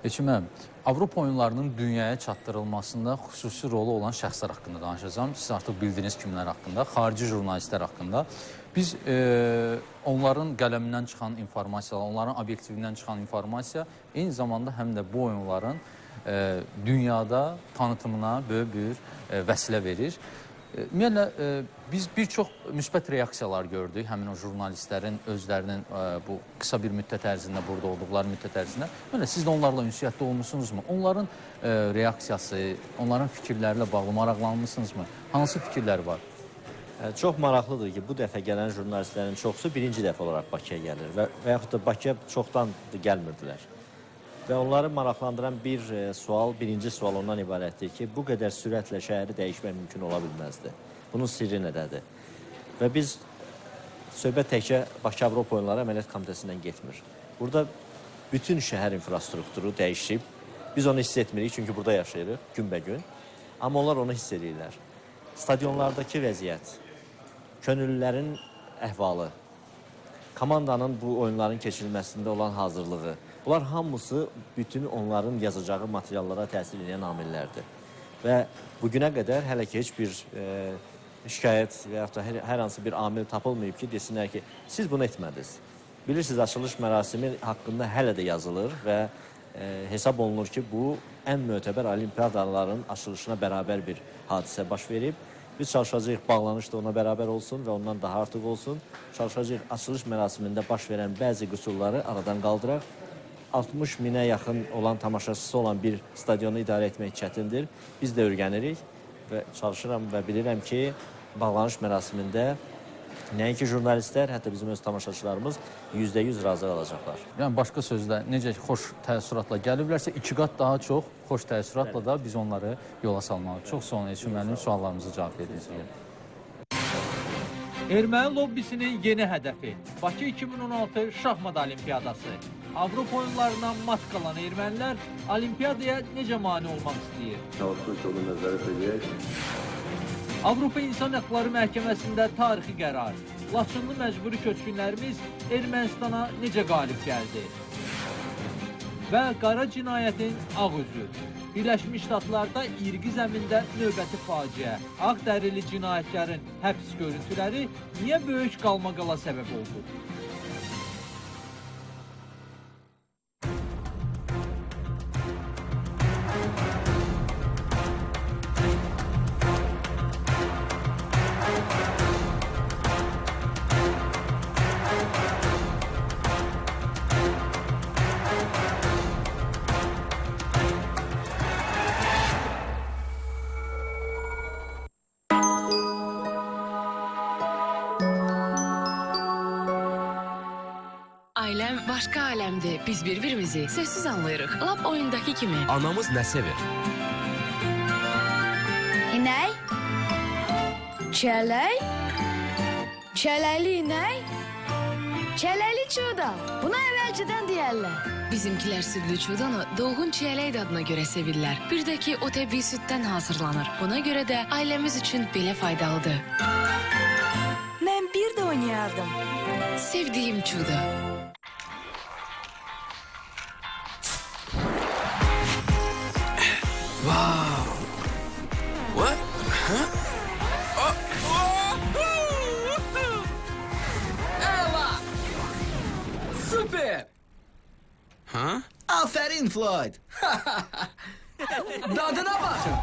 Elçin müəllim, Avropa oyunlarının dünyaya çatdırılmasında xüsusi rolu olan şəxslər haqqında danışacağım. Siz artıq bildiyiniz kimlər haqqında, xarici jurnalistlər haqqında. Biz onların qələmindən çıxan informasiyalar, onların obyektivindən çıxan informasiya eyni zamanda həm də bu oyunların dünyada tanıtımına böyük bir vəsilə verir. Ümumiyyətlə, biz bir çox müsbət reaksiyalar gördük həmin o jurnalistlərin özlərinin bu qısa bir müddət ərzində, burada olduqları müddət ərzində. Ümumiyyətlə, siz də onlarla ünsiyyətdə olmuşsunuzmu? Onların reaksiyası, onların fikirlərlə bağlı maraqlanmışsınızmı? Hansı fikirlər var? Çox maraqlıdır ki, bu dəfə gələn jurnalistlərin çoxusu birinci dəfə olaraq Bakıya gəlir və yaxud da Bakıya çoxdan gəlmirdilər. Və onları maraqlandıran bir sual, birinci sual ondan ibarətdir ki, bu qədər sürətlə şəhəri dəyişmək mümkün ola bilməzdi. Bunun sirri nədədir? Və biz söhbət təkcə Bakı Avropa Oyunları Əməliyyat Komitəsindən getmir. Burada bütün şəhər infrastrukturu dəyişib. Biz onu hiss etmirik, çünki burada yaşayırıq günbəgün. Amma onlar onu hiss edirlər. Stadionlardakı vəziyyət, könüllülərin əhvalı, komandanın bu oyunların keçirilməsində olan hazırlığı, bunlar hamısı bütün onların yazacağı materiallara təsir edən amillərdir. Və bugünə qədər hələ ki heç bir şikayət və yaxud da hər hansı bir amil tapılmayıb ki, desinlər ki, siz bunu etmədiniz. Bilirsiniz, açılış mərasimi haqqında hələ də yazılır və hesab olunur ki, bu ən mötəbər olimpiyadaların açılışına bərabər bir hadisə baş verib. Biz çalışacağıq, bağlanış da ona bərabər olsun və ondan daha artıq olsun. Çalışacağıq, açılış mərasimində baş verən bəzi qüsurları aradan qaldıraq. 60 minə yaxın olan tamaşaçısı olan bir stadionu idarə etmək çətindir. Biz də öyrənirik və çalışıram və bilirəm ki, bağlanış mərasimində nəinki jurnalistlər, hətta bizim öz tamaşaçılarımız %100 razı qalacaqlar. Yəni başqa sözlə, necə xoş təəssüratla gəliblərsə, 2 qat daha çox xoş təəssüratla da biz onları yola salmalıyıq. Çox sağ olun Elçin müəllim, suallarımıza cavab verdiyiniz üçün. Erməni lobbisinin yeni hədəfi Bakı 2016 Şahmat Olimpiyadası. Avropa oyunlarına mat qalan ermənilər olimpiyadaya necə mane olmaq istəyir? Çalışırıq, nəzarət edək. Avropa İnsan Hüquqları Məhkəməsində tarixi qərar. Laçınlı məcburi köçkünlərimiz Ermənistana necə qalib gəldi? Və qara cinayətin ağ üzü. Birləşmiş Ştatlarda irqi zəmində növbəti faciə. Ağ dərili cinayətkarın həbs görüntüləri niyə böyük qalmaqala səbəb oldu? Ailəm başqa aləmdir. Biz bir-birimizi sözsüz anlayırıq. Lap oyundakı kimi. Anamız nə sevir? İnək, çələk, çələkli inək. Çələli çuda. Buna əvvəlcədən deyərlər. Bizimkilər südlü çudanı dolğun çiyələk dadına görə sevirlər. Bir də ki, o təbii süddən hazırlanır. Buna görə də ailəmiz üçün belə faydalıdır. Mən bir də oynayardım. Sevdiyim çuda. Wow. What? Huh? Oh. Oh. Əla! Super! Huh? Aferin Floyd! Dadına baxın!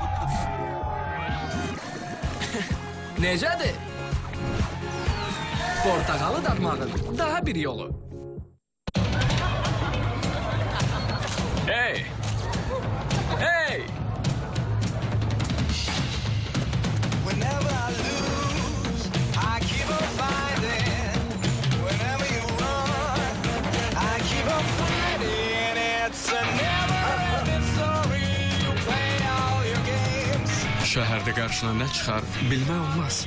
Necədir? Portağalı dadmağın daha bir yolu. Hey! Hey! Whenever I lose, I keep on finding. Whenever you run, I keep on fighting. It's a never-ending story. You play all your games. Şəhərdə qarşına nə çıxar bilmək olmaz.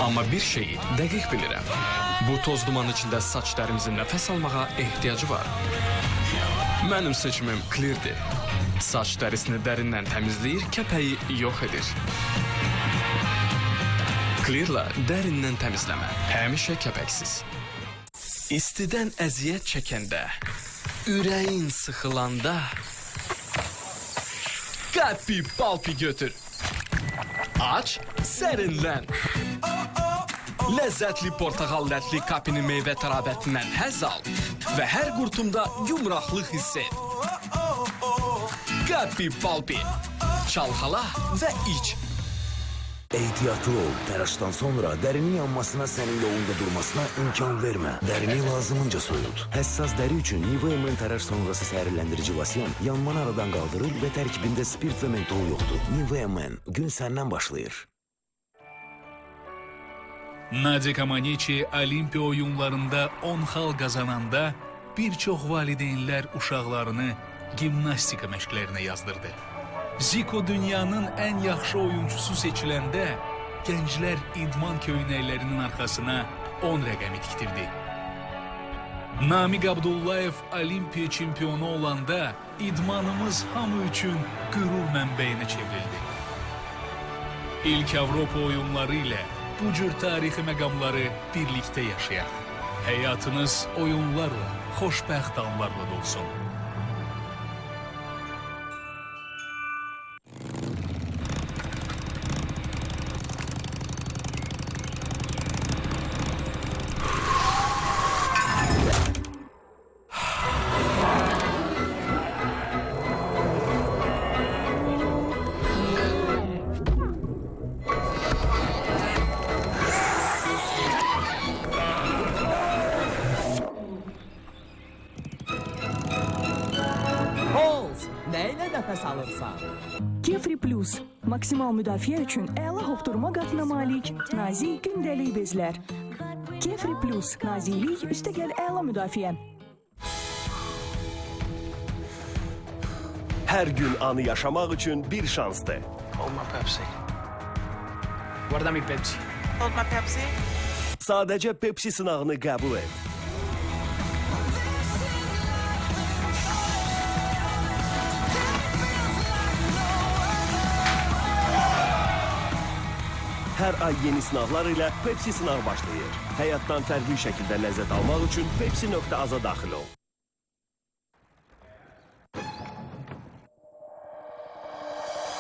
Amma bir şeyi dəqiq bilirəm. Bu toz duman içində saç dərimizin nəfəs almağa ehtiyacı var. Mənim seçimim Clear'dir. Saç dərisini dərindən təmizləyir, kəpəyi yox edir. Clear'la dərindən təmizləmə. Həmişə kəpəksiz. İstidən əziyyət çəkəndə, ürəyin sıxılanda, Kapi Palpi götür. Aç, sərinlən. Ləzzətli portağal lətli kapinin meyvə təravətindən həzz al və hər qurtumda yumraqlıq hiss et. Kapi Palpi. Çalxala və iç. Ehtiyatlı ol. Təraşdan sonra dərinin yanmasına, sənin yolunda durmasına imkan vermə. Dərini lazımınca soyut. Həssas dəri üçün Nivea Men təraş sonrası sərinləndirici losyon yanmanı aradan qaldırır və tərkibində spirt və mentol yoxdur. Nivea Men. Gün səndən başlayır. Nadia Comaneci Olimpiya oyunlarında 10 xal qazananda bir çox valideynlər uşaqlarını gimnastika məşqlərinə yazdırdı. Zico dünyanın ən yaxşı oyuncusu seçiləndə gənclər idman köynəklərinin arxasına 10 rəqəmi tikdirdi. Namiq Abdullayev Olimpiya çempionu olanda idmanımız hamı üçün qürur mənbəyinə çevrildi. İlk Avropa oyunları ilə bu cür tarixi məqamları birlikdə yaşayaq. Həyatınız oyunlarla, xoşbəxt anlarla dolsun. Kefri Plus. Maksimal müdafiə üçün əla hopdurma qatına malik nazik gündəlik bezlər. Kefri Plus. Naziklik üstəgəl əla müdafiə. Hər gün anı yaşamaq üçün bir şansdır. Hold my Pepsi. Guarda mi Pepsi. Hold my Pepsi. Sadəcə Pepsi sınağını qəbul et. Hər ay yeni sınaqlar ilə Pepsi sınağı başlayır. Həyatdan fərqli şəkildə ləzzət almaq üçün Pepsi.az-a daxil ol.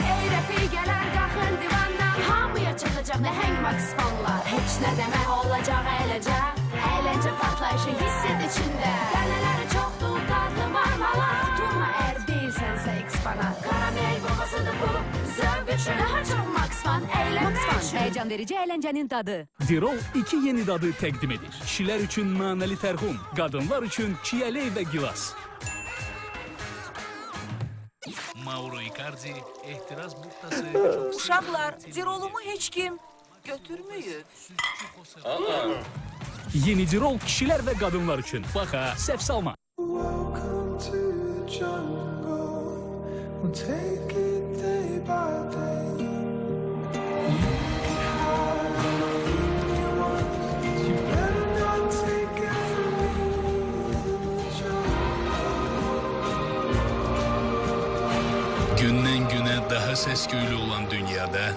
Ey rəfiqələr, qalxın divandan, hamıya çatacaq nəhəng Max Funlar. Heç nə demək olacaq eləcə, əyləncə partlayışı hiss et içində. Dənələri çoxdur, dadlı marmalat, tutunma əgər deyilsənsə eksponat. Karamel babasıdır bu, zövq üçün daha çox Max Fun, əylənmək üçün. Heyecan verici eğlencenin tadı. Dirol iki yeni dadı təqdim edir. Kişilər üçün nanəli tərxun, qadınlar üçün çiyələk və gilas. Mauro Icardi ehtiras buhtası çok... Uşaqlar, Dirolumu heç kim götürməyib. Yeni Dirol kişilər və qadınlar üçün. Bax ha, səhv salma. Welcome to the jungle. We'll take it day by day. You can have anything you want. You better not Daha səs-küylü olan dünyada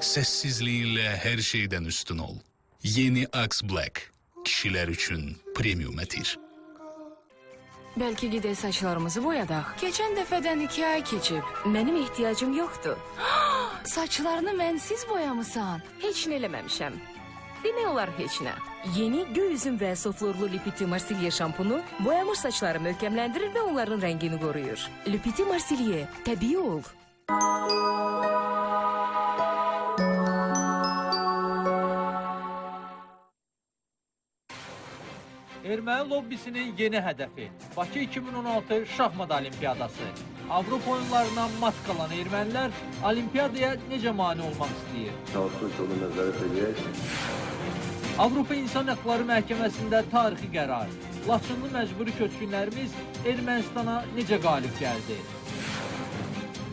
səssizliyinlə hər şeydən üstün ol. Yeni Axe Black. Kişilər üçün premium ətir. Bəlkə gedək saçlarımızı boyadaq. Keçən dəfədən 2 ay keçib. Mənim ehtiyacım yoxdur. Saçlarını mənsiz boyamısan. Heç nə eləməmişəm. Demək olar heç nə. Yeni göy üzüm və soflorlu Le Petit Marsilye şampunu boyamış saçları möhkəmləndirir və onların rəngini qoruyur. Le Petit Marsilye, təbii ol. Erməni lobbisinin yeni hədəfi Bakı 2016 Şahmat Olimpiyadası. Avropa oyunlarına mat qalan ermənilər olimpiyadaya necə mane olmaq istəyir? Avropa İnsan Hüquqları Məhkəməsində tarixi qərar. Laçınlı məcburi köçkünlərimiz Ermənistana necə qalib gəldi?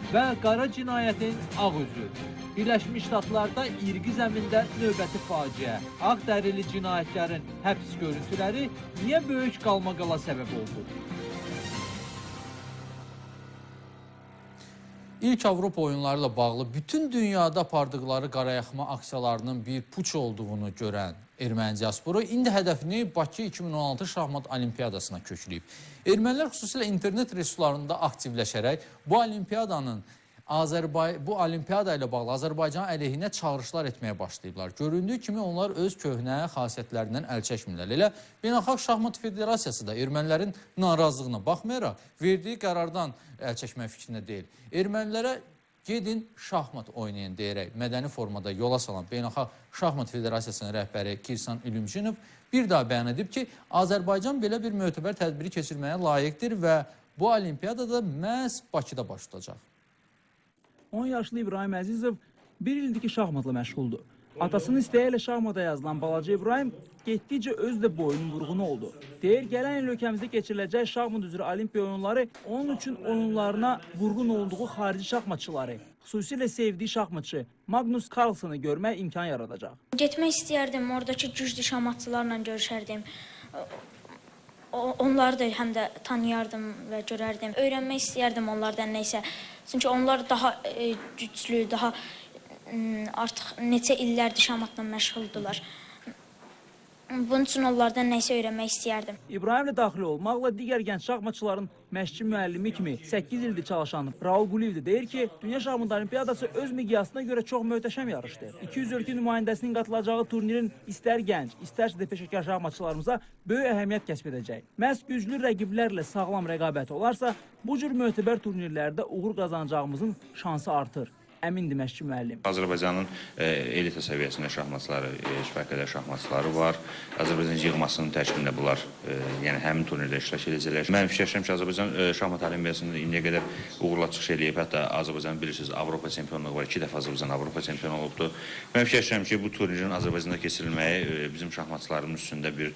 Və qara cinayətin ağ üzü. Birləşmiş Ştatlarda irqi zəmində növbəti faciə. Ağ dərili cinayətkarın həbs görüntüləri niyə böyük qalmaqala səbəb oldu? İlk Avropa oyunları ilə bağlı bütün dünyada apardıqları qarayaxma aksiyalarının bir puç olduğunu görən erməni diasporu indi hədəfini Bakı 2016 Şahmat Olimpiyadasına kökləyib. Ermənilər xüsusilə internet resurslarında aktivləşərək bu olimpiyadanın bu olimpiyada ilə bağlı Azərbaycan əleyhinə çağırışlar etməyə başlayıblar. Göründüyü kimi onlar öz köhnə xasiyyətlərindən əl çəkmirlər. Elə Beynəlxalq Şahmat Federasiyası da ermənilərin narazılığına baxmayaraq verdiyi qərardan əl çəkmək fikrində deyil. Ermənilərə gedin şahmat oynayın deyərək mədəni formada yola salan Beynəlxalq Şahmat Federasiyasının rəhbəri Kirsan İlümjinov bir daha bəyan edib ki, Azərbaycan belə bir mötəbər tədbiri keçirməyə layiqdir və bu olimpiyada da məhz Bakıda baş tutacaq. 10 yaşlı İbrahim Əzizov bir ildir ki şahmatla məşğuldur. Atasının istəyi ilə şahmata yazılan balaca İbrahim getdikcə özü də boyunun vurğunu oldu. Deyir, gələn il ölkəmizdə keçiriləcək şahmat üzrə olimpiya oyunları onun üçün oyunlarına vurğun olduğu xarici şahmatçıları, xüsusilə sevdiyi şahmatçı Magnus Carlsonu görmək imkan yaradacaq. Getmək istəyərdim, oradakı güclü şahmatçılarla görüşərdim. Onları da həm də tanıyardım və görərdim. Öyrənmək istəyərdim onlardan nəysə. Çünki onlar daha güclü, daha artıq neçə illərdir şahmatla məşğuldurlar. Bunun üçün onlardan nəysə öyrənmək istəyərdim. İbrahimlə daxil olmaqla digər gənc şahmatçıların məşqçi müəllimi kimi 8 ildir çalışan Raul Quliyev də deyir ki, Dünya Şahmat Olimpiyadası öz miqyasına görə çox möhtəşəm yarışdır. 200 ölkə nümayəndəsinin qatılacağı turnirin istər gənc, istərsə də peşəkar şahmatçılarımıza böyük əhəmiyyət kəsb edəcək. Məhz güclü rəqiblərlə sağlam rəqabət olarsa, bu cür mötəbər turnirlərdə uğur qazanacağımızın şansı artır. Əmindir məşqçi müəllim. Azərbaycanın elita səviyyəsində şahmatçıları, kifayət qədər şahmatçıları var. Azərbaycan yığmasının tərkibində bunlar, yəni həmin turnirdə iştirak edəcəklər. Mən fikirləşirəm ki, Azərbaycan Şahmat Olimpiyasında indiyə qədər uğurla çıxış eləyib. Hətta Azərbaycan bilirsiniz Avropa çempionluğu var. 2 dəfə Azərbaycan Avropa çempionu olubdur. Mən fikirləşirəm ki, bu turnirin Azərbaycanda keçirilməyi bizim şahmatçılarımız üçün də bir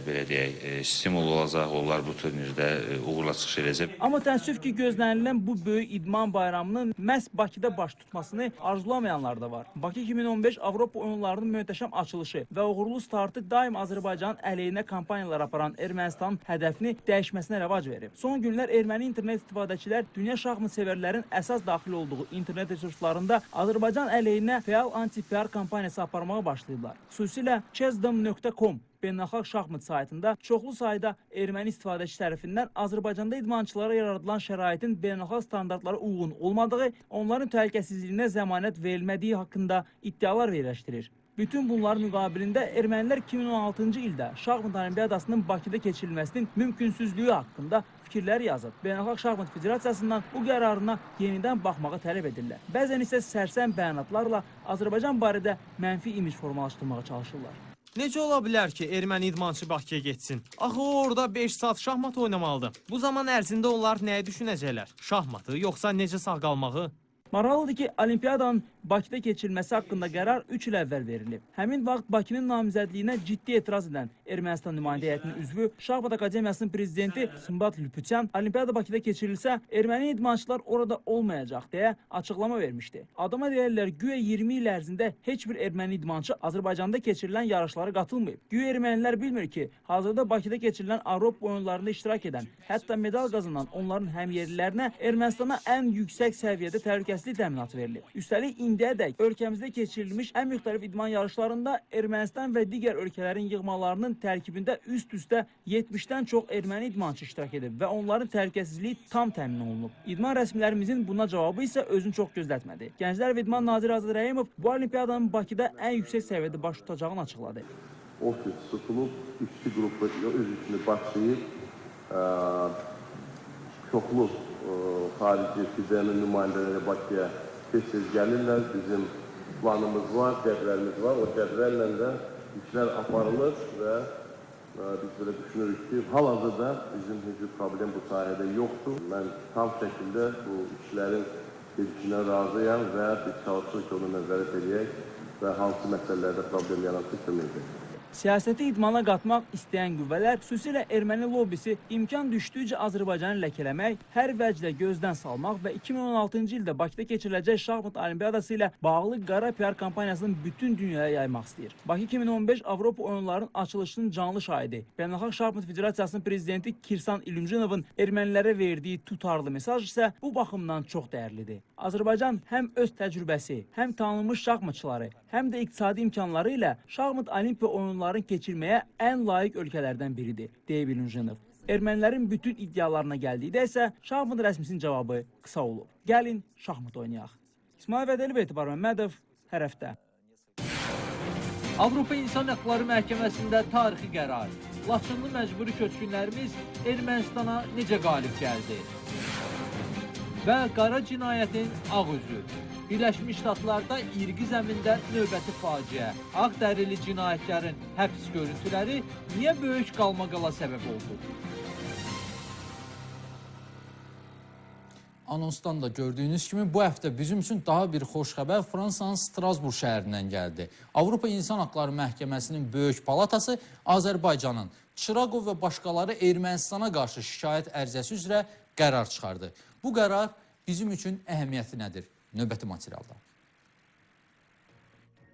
belə deyək, stimul olacaq. Onlar bu turnirdə uğurla çıxış edəcək. Amma təəssüf ki, gözlənilən bu böyük idman bayramının məhz Bakıda baş tutmasını arzulamayanlar da var. Bakı 2015 Avropa oyunlarının möhtəşəm açılışı və uğurlu startı daim Azərbaycanın əleyhinə kampaniyalar aparan Ermənistanın hədəfini dəyişməsinə rəvac verib. Son günlər erməni internet istifadəçilər dünya şahmat sevərlərin əsas daxil olduğu internet resurslarında Azərbaycan əleyhinə fəal anti-PR kampaniyası aparmağa başlayıblar. Xüsusilə chessdom.com beynəlxalq şahmat saytında çoxlu sayda erməni istifadəçi tərəfindən Azərbaycanda idmançılara yaradılan şəraitin beynəlxalq standartlara uyğun olmadığı, onların təhlükəsizliyinə zəmanət verilmədiyi haqqında iddialar yerləşdirir. Bütün bunların müqabilində ermənilər 2016-cı ildə Şahmat Olimpiyadasının Bakıda keçirilməsinin mümkünsüzlüyü haqqında fikirlər yazıb. Beynəlxalq Şahmat Federasiyasından bu qərarına yenidən baxmağı tələb edirlər. Bəzən isə sərsəm bəyanatlarla Azərbaycan barədə mənfi imic formalaşdırmağa çalışırlar. Necə ola bilər ki, erməni idmançı Bakıya getsin? Axı o orada 5 saat şahmat oynamalıdır. Bu zaman ərzində onlar nəyi düşünəcəklər? Şahmatı, yoxsa necə sağ qalmağı? Maraqlıdır ki, olimpiyadanın Bakıda keçirilməsi haqqında qərar 3 il əvvəl verilib. Həmin vaxt Bakının namizədliyinə ciddi etiraz edən Ermənistan nümayəndə heyətinin üzvü, Şahmat Akademiyasının prezidenti Smbat Lüpütyan, Olimpiada Bakıda keçirilsə, erməni idmançılar orada olmayacaq deyə açıqlama vermişdi. Adama deyərlər, güya 20 il ərzində heç bir erməni idmançı Azərbaycanda keçirilən yarışlara qatılmayıb. Güya ermənilər bilmir ki, hazırda Bakıda keçirilən Avropa oyunlarında iştirak edən, hətta medal qazanan onların həmyerlilərinə Ermənistana ən yüksək səviyyədə təhlükəsizlik təminatı verilib. Üstəlik, indiyədək ölkəmizdə keçirilmiş ən müxtəlif idman yarışlarında Ermənistan və digər ölkələrin yığmalarının tərkibində üst-üstə 70-dən çox erməni idmançı iştirak edib və onların təhlükəsizliyi tam təmin olunub. İdman rəsmilərimizin buna cavabı isə özünü çox gözlətmədi. Gənclər və İdman Naziri Azad Rəhimov bu olimpiadanın Bakıda ən yüksək səviyyədə baş tutacağını açıqladı. Ofis tutulub, işçi qrupu öz işini başlayıb, çoxlu xarici FİDE-nin nümayəndələri Bakıya tez-tez gəlirlər. Bizim planımız var, cədvəlimiz var. O cədvəllə də işlər aparılır və biz belə düşünürük ki, hal-hazırda bizim heç bir problem bu sahədə yoxdur. Mən tam şəkildə bu işlərin gedişindən razıyam və biz çalışırıq ki, onu nəzarət edək və hansı məsələlərdə problem yaransa kömək edək. Siyasəti idmana qatmaq istəyən qüvvələr, xüsusilə erməni lobbisi imkan düşdükcə Azərbaycanı ləkələmək, hər vəclə gözdən salmaq və 2016-cı ildə Bakıda keçiriləcək Şahmat Olimpiadası ilə bağlı qara PR kampaniyasını bütün dünyaya yaymaq istəyir. Bakı 2015 Avropa oyunlarının açılışının canlı şahidi, Beynəlxalq Şahmat Federasiyasının prezidenti Kirsan İlümjinovun ermənilərə verdiyi tutarlı mesaj isə bu baxımdan çox dəyərlidir. Azərbaycan həm öz təcrübəsi, həm tanınmış şahmatçıları, həm də iqtisadi imkanları ilə Şahmat Olimpiya oyunları keçirməyə ən layiq ölkələrdən biridir, deyib İlümjinov. Ermənilərin bütün iddialarına gəldikdə isə şahmat rəsmisinin cavabı qısa olub. Gəlin şahmat oynayaq. İsmail Vədəliyev, Etibar Məmmədov, hər həftə. Avropa İnsan Hüquqları Məhkəməsində tarixi qərar. Laçınlı məcburi köçkünlərimiz Ermənistana necə qalib gəldi? Və qara cinayətin ağ üzü. Birləşmiş Ştatlarda irqi zəmində növbəti faciə. Ağ dərili cinayətkarın həbs görüntüləri niyə böyük qalmaqala səbəb oldu? Anonsdan da gördüyünüz kimi bu həftə bizim üçün daha bir xoş xəbər Fransanın Strasburq şəhərindən gəldi. Avropa İnsan Hüquqları Məhkəməsinin Böyük Palatası Azərbaycanın Çıraqov və başqaları Ermənistana qarşı şikayət ərizəsi üzrə qərar çıxardı. Bu qərar bizim üçün əhəmiyyəti nədir? Növbəti materialda.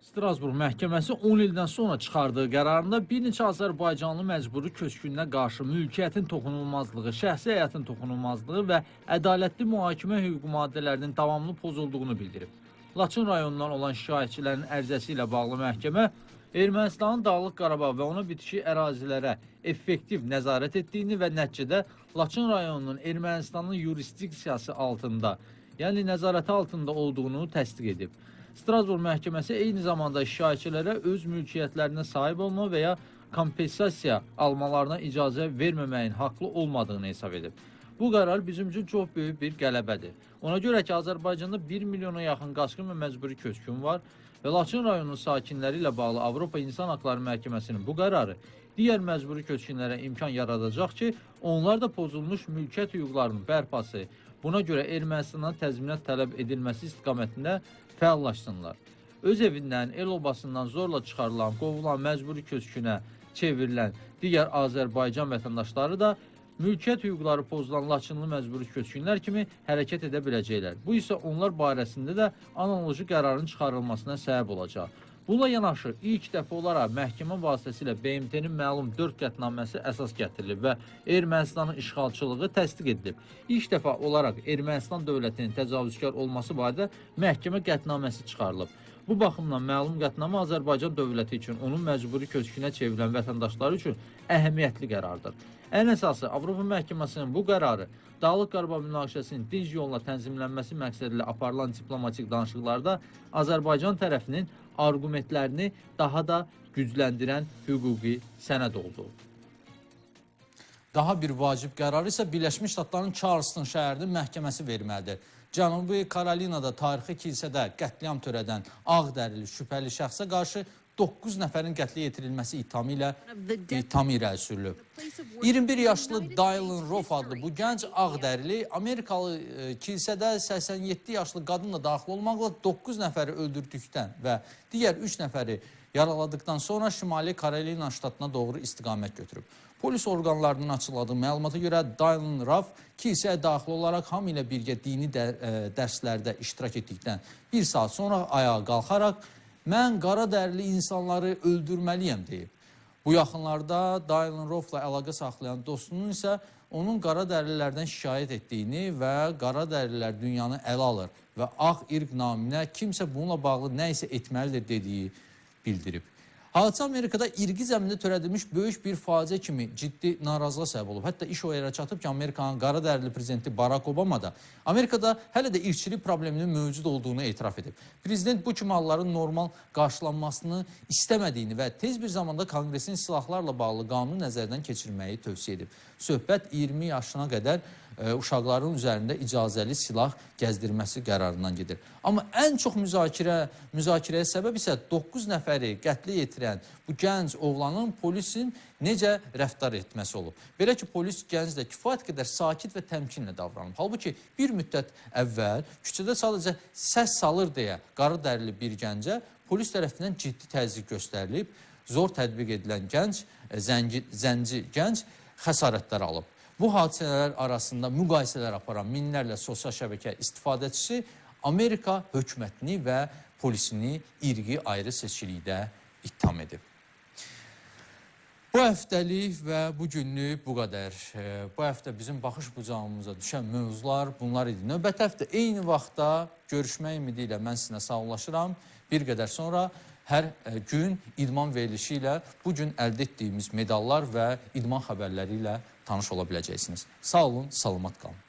Strasburq məhkəməsi 10 ildən sonra çıxardığı qərarında bir neçə azərbaycanlı məcburi köçkününə qarşı mülkiyyətin toxunulmazlığı, şəxsi həyatın toxunulmazlığı və ədalətli mühakimə hüququ maddələrinin davamlı pozulduğunu bildirib. Laçın rayonundan olan şikayətçilərin ərizəsi ilə bağlı məhkəmə Ermənistanın Dağlıq Qarabağ və ona bitişik ərazilərə effektiv nəzarət etdiyini və nəticədə Laçın rayonunun Ermənistanın yurisdiksiyası altında, yəni nəzarəti altında olduğunu təsdiq edib. Strasburq məhkəməsi eyni zamanda şikayətçilərə öz mülkiyyətlərinə sahib olma və ya kompensasiya almalarına icazə verməməyin haqlı olmadığını hesab edib. Bu qərar bizim üçün çox böyük bir qələbədir. Ona görə ki, Azərbaycanda 1 milyona yaxın qaçqın və məcburi köçkün var və Laçın rayonunun sakinləri ilə bağlı Avropa İnsan Hüquqları Məhkəməsinin bu qərarı digər məcburi köçkünlərə imkan yaradacaq ki, onlar da pozulmuş mülkiyyət hüquqlarının bərpası, buna görə Ermənistandan təzminat tələb edilməsi istiqamətində fəallaşsınlar. Öz evindən, el obasından zorla çıxarılan, qovulan, məcburi köçkünə çevrilən digər Azərbaycan vətəndaşları da mülkiyyət hüquqları pozulan Laçınlı məcburi köçkünlər kimi hərəkət edə biləcəklər. Bu isə onlar barəsində də analoji qərarın çıxarılmasına səbəb olacaq. Bununla yanaşı, ilk dəfə olaraq məhkəmə vasitəsilə BMT-nin məlum 4 qətnaməsi əsas gətirilib və Ermənistanın işğalçılığı təsdiq edilib. İlk dəfə olaraq Ermənistan dövlətinin təcavüzkar olması barədə məhkəmə qətnaməsi çıxarılıb. Bu baxımdan məlum qətnamə Azərbaycan dövləti üçün, onun məcburi köçkünə çevrilən vətəndaşları üçün əhəmiyyətli qərardır. Ən əsası, Avropa Məhkəməsinin bu qərarı Dağlıq Qarabağ münaqişəsinin dinc yolla tənzimlənməsi məqsədilə aparılan diplomatik danışıqlarda Azərbaycan tərəfinin arqumentlərini daha da gücləndirən hüquqi sənəd oldu. Daha bir vacib qərar isə Birləşmiş Ştatların Charleston şəhərinin məhkəməsi verməlidir. Cənubi Karolinada tarixi kilsədə qətliam törədən ağ dərili şübhəli şəxsə qarşı 9 nəfərin qətlə yetirilməsi ittihamı ilə ittihamı irəli sürülüb. 21 yaşlı Dylan Roof adlı bu gənc ağ dərili Amerikalı kilsədə 87 yaşlı qadınla daxil olmaqla 9 nəfəri öldürdükdən və digər 3 nəfəri yaraladıqdan sonra Şimali Karolina ştatına doğru istiqamət götürüb. Polis orqanlarının açıqladığı məlumata görə Dylan Roof kilsəyə daxil olaraq hamı ilə birgə dini dərslərdə iştirak etdikdən bir saat sonra ayağa qalxaraq "Mən qara dərili insanları öldürməliyəm" deyib. Bu yaxınlarda Dylan Roofla əlaqə saxlayan dostunun isə onun qara dərililərdən şikayət etdiyini və qara dərililər dünyanı ələ alır və ağ irq naminə kimsə bununla bağlı nə isə etməlidir dediyi bildirib. Hadisə Amerikada irqi zəmində törədilmiş böyük bir faciə kimi ciddi narazılığa səbəb olub. Hətta iş o yerə çatıb ki, Amerikanın qara dərili prezidenti Barack Obama da Amerikada hələ də irqçilik probleminin mövcud olduğunu etiraf edib. Prezident bu kimi halların normal qarşılanmasını istəmədiyini və tez bir zamanda Konqresin silahlarla bağlı qanunu nəzərdən keçirməyi tövsiyə edib. Söhbət 20 yaşına qədər uşaqların üzərində icazəli silah gəzdirməsi qərarından gedir. Amma ən çox müzakirəyə səbəb isə 9 nəfəri qətlə yetirən bu gənc oğlanın polisin necə rəftar etməsi olub. Belə ki, polis gənclə kifayət qədər sakit və təmkinlə davranıb. Halbuki bir müddət əvvəl küçədə sadəcə səs salır deyə qara dərili bir gəncə polis tərəfindən ciddi təzyiq göstərilib. Zor tətbiq edilən gənc, zənci gənc xəsarətlər alıb. Bu hadisələr arasında müqayisələr aparan minlərlə sosial şəbəkə istifadəçisi Amerika hökumətini və polisini irqi ayrı seçkilikdə ittiham edib. Bu həftəlik və bu günlük bu qədər. Bu həftə bizim baxış bucağımıza düşən mövzular bunlar idi. Növbəti həftə eyni vaxtda görüşmək ümidi ilə mən sizinlə sağollaşıram. Bir qədər sonra hər gün idman verilişi ilə bu gün əldə etdiyimiz medallar və idman xəbərləri ilə tanış ola biləcəksiniz. Sağ olun, salamat qalın.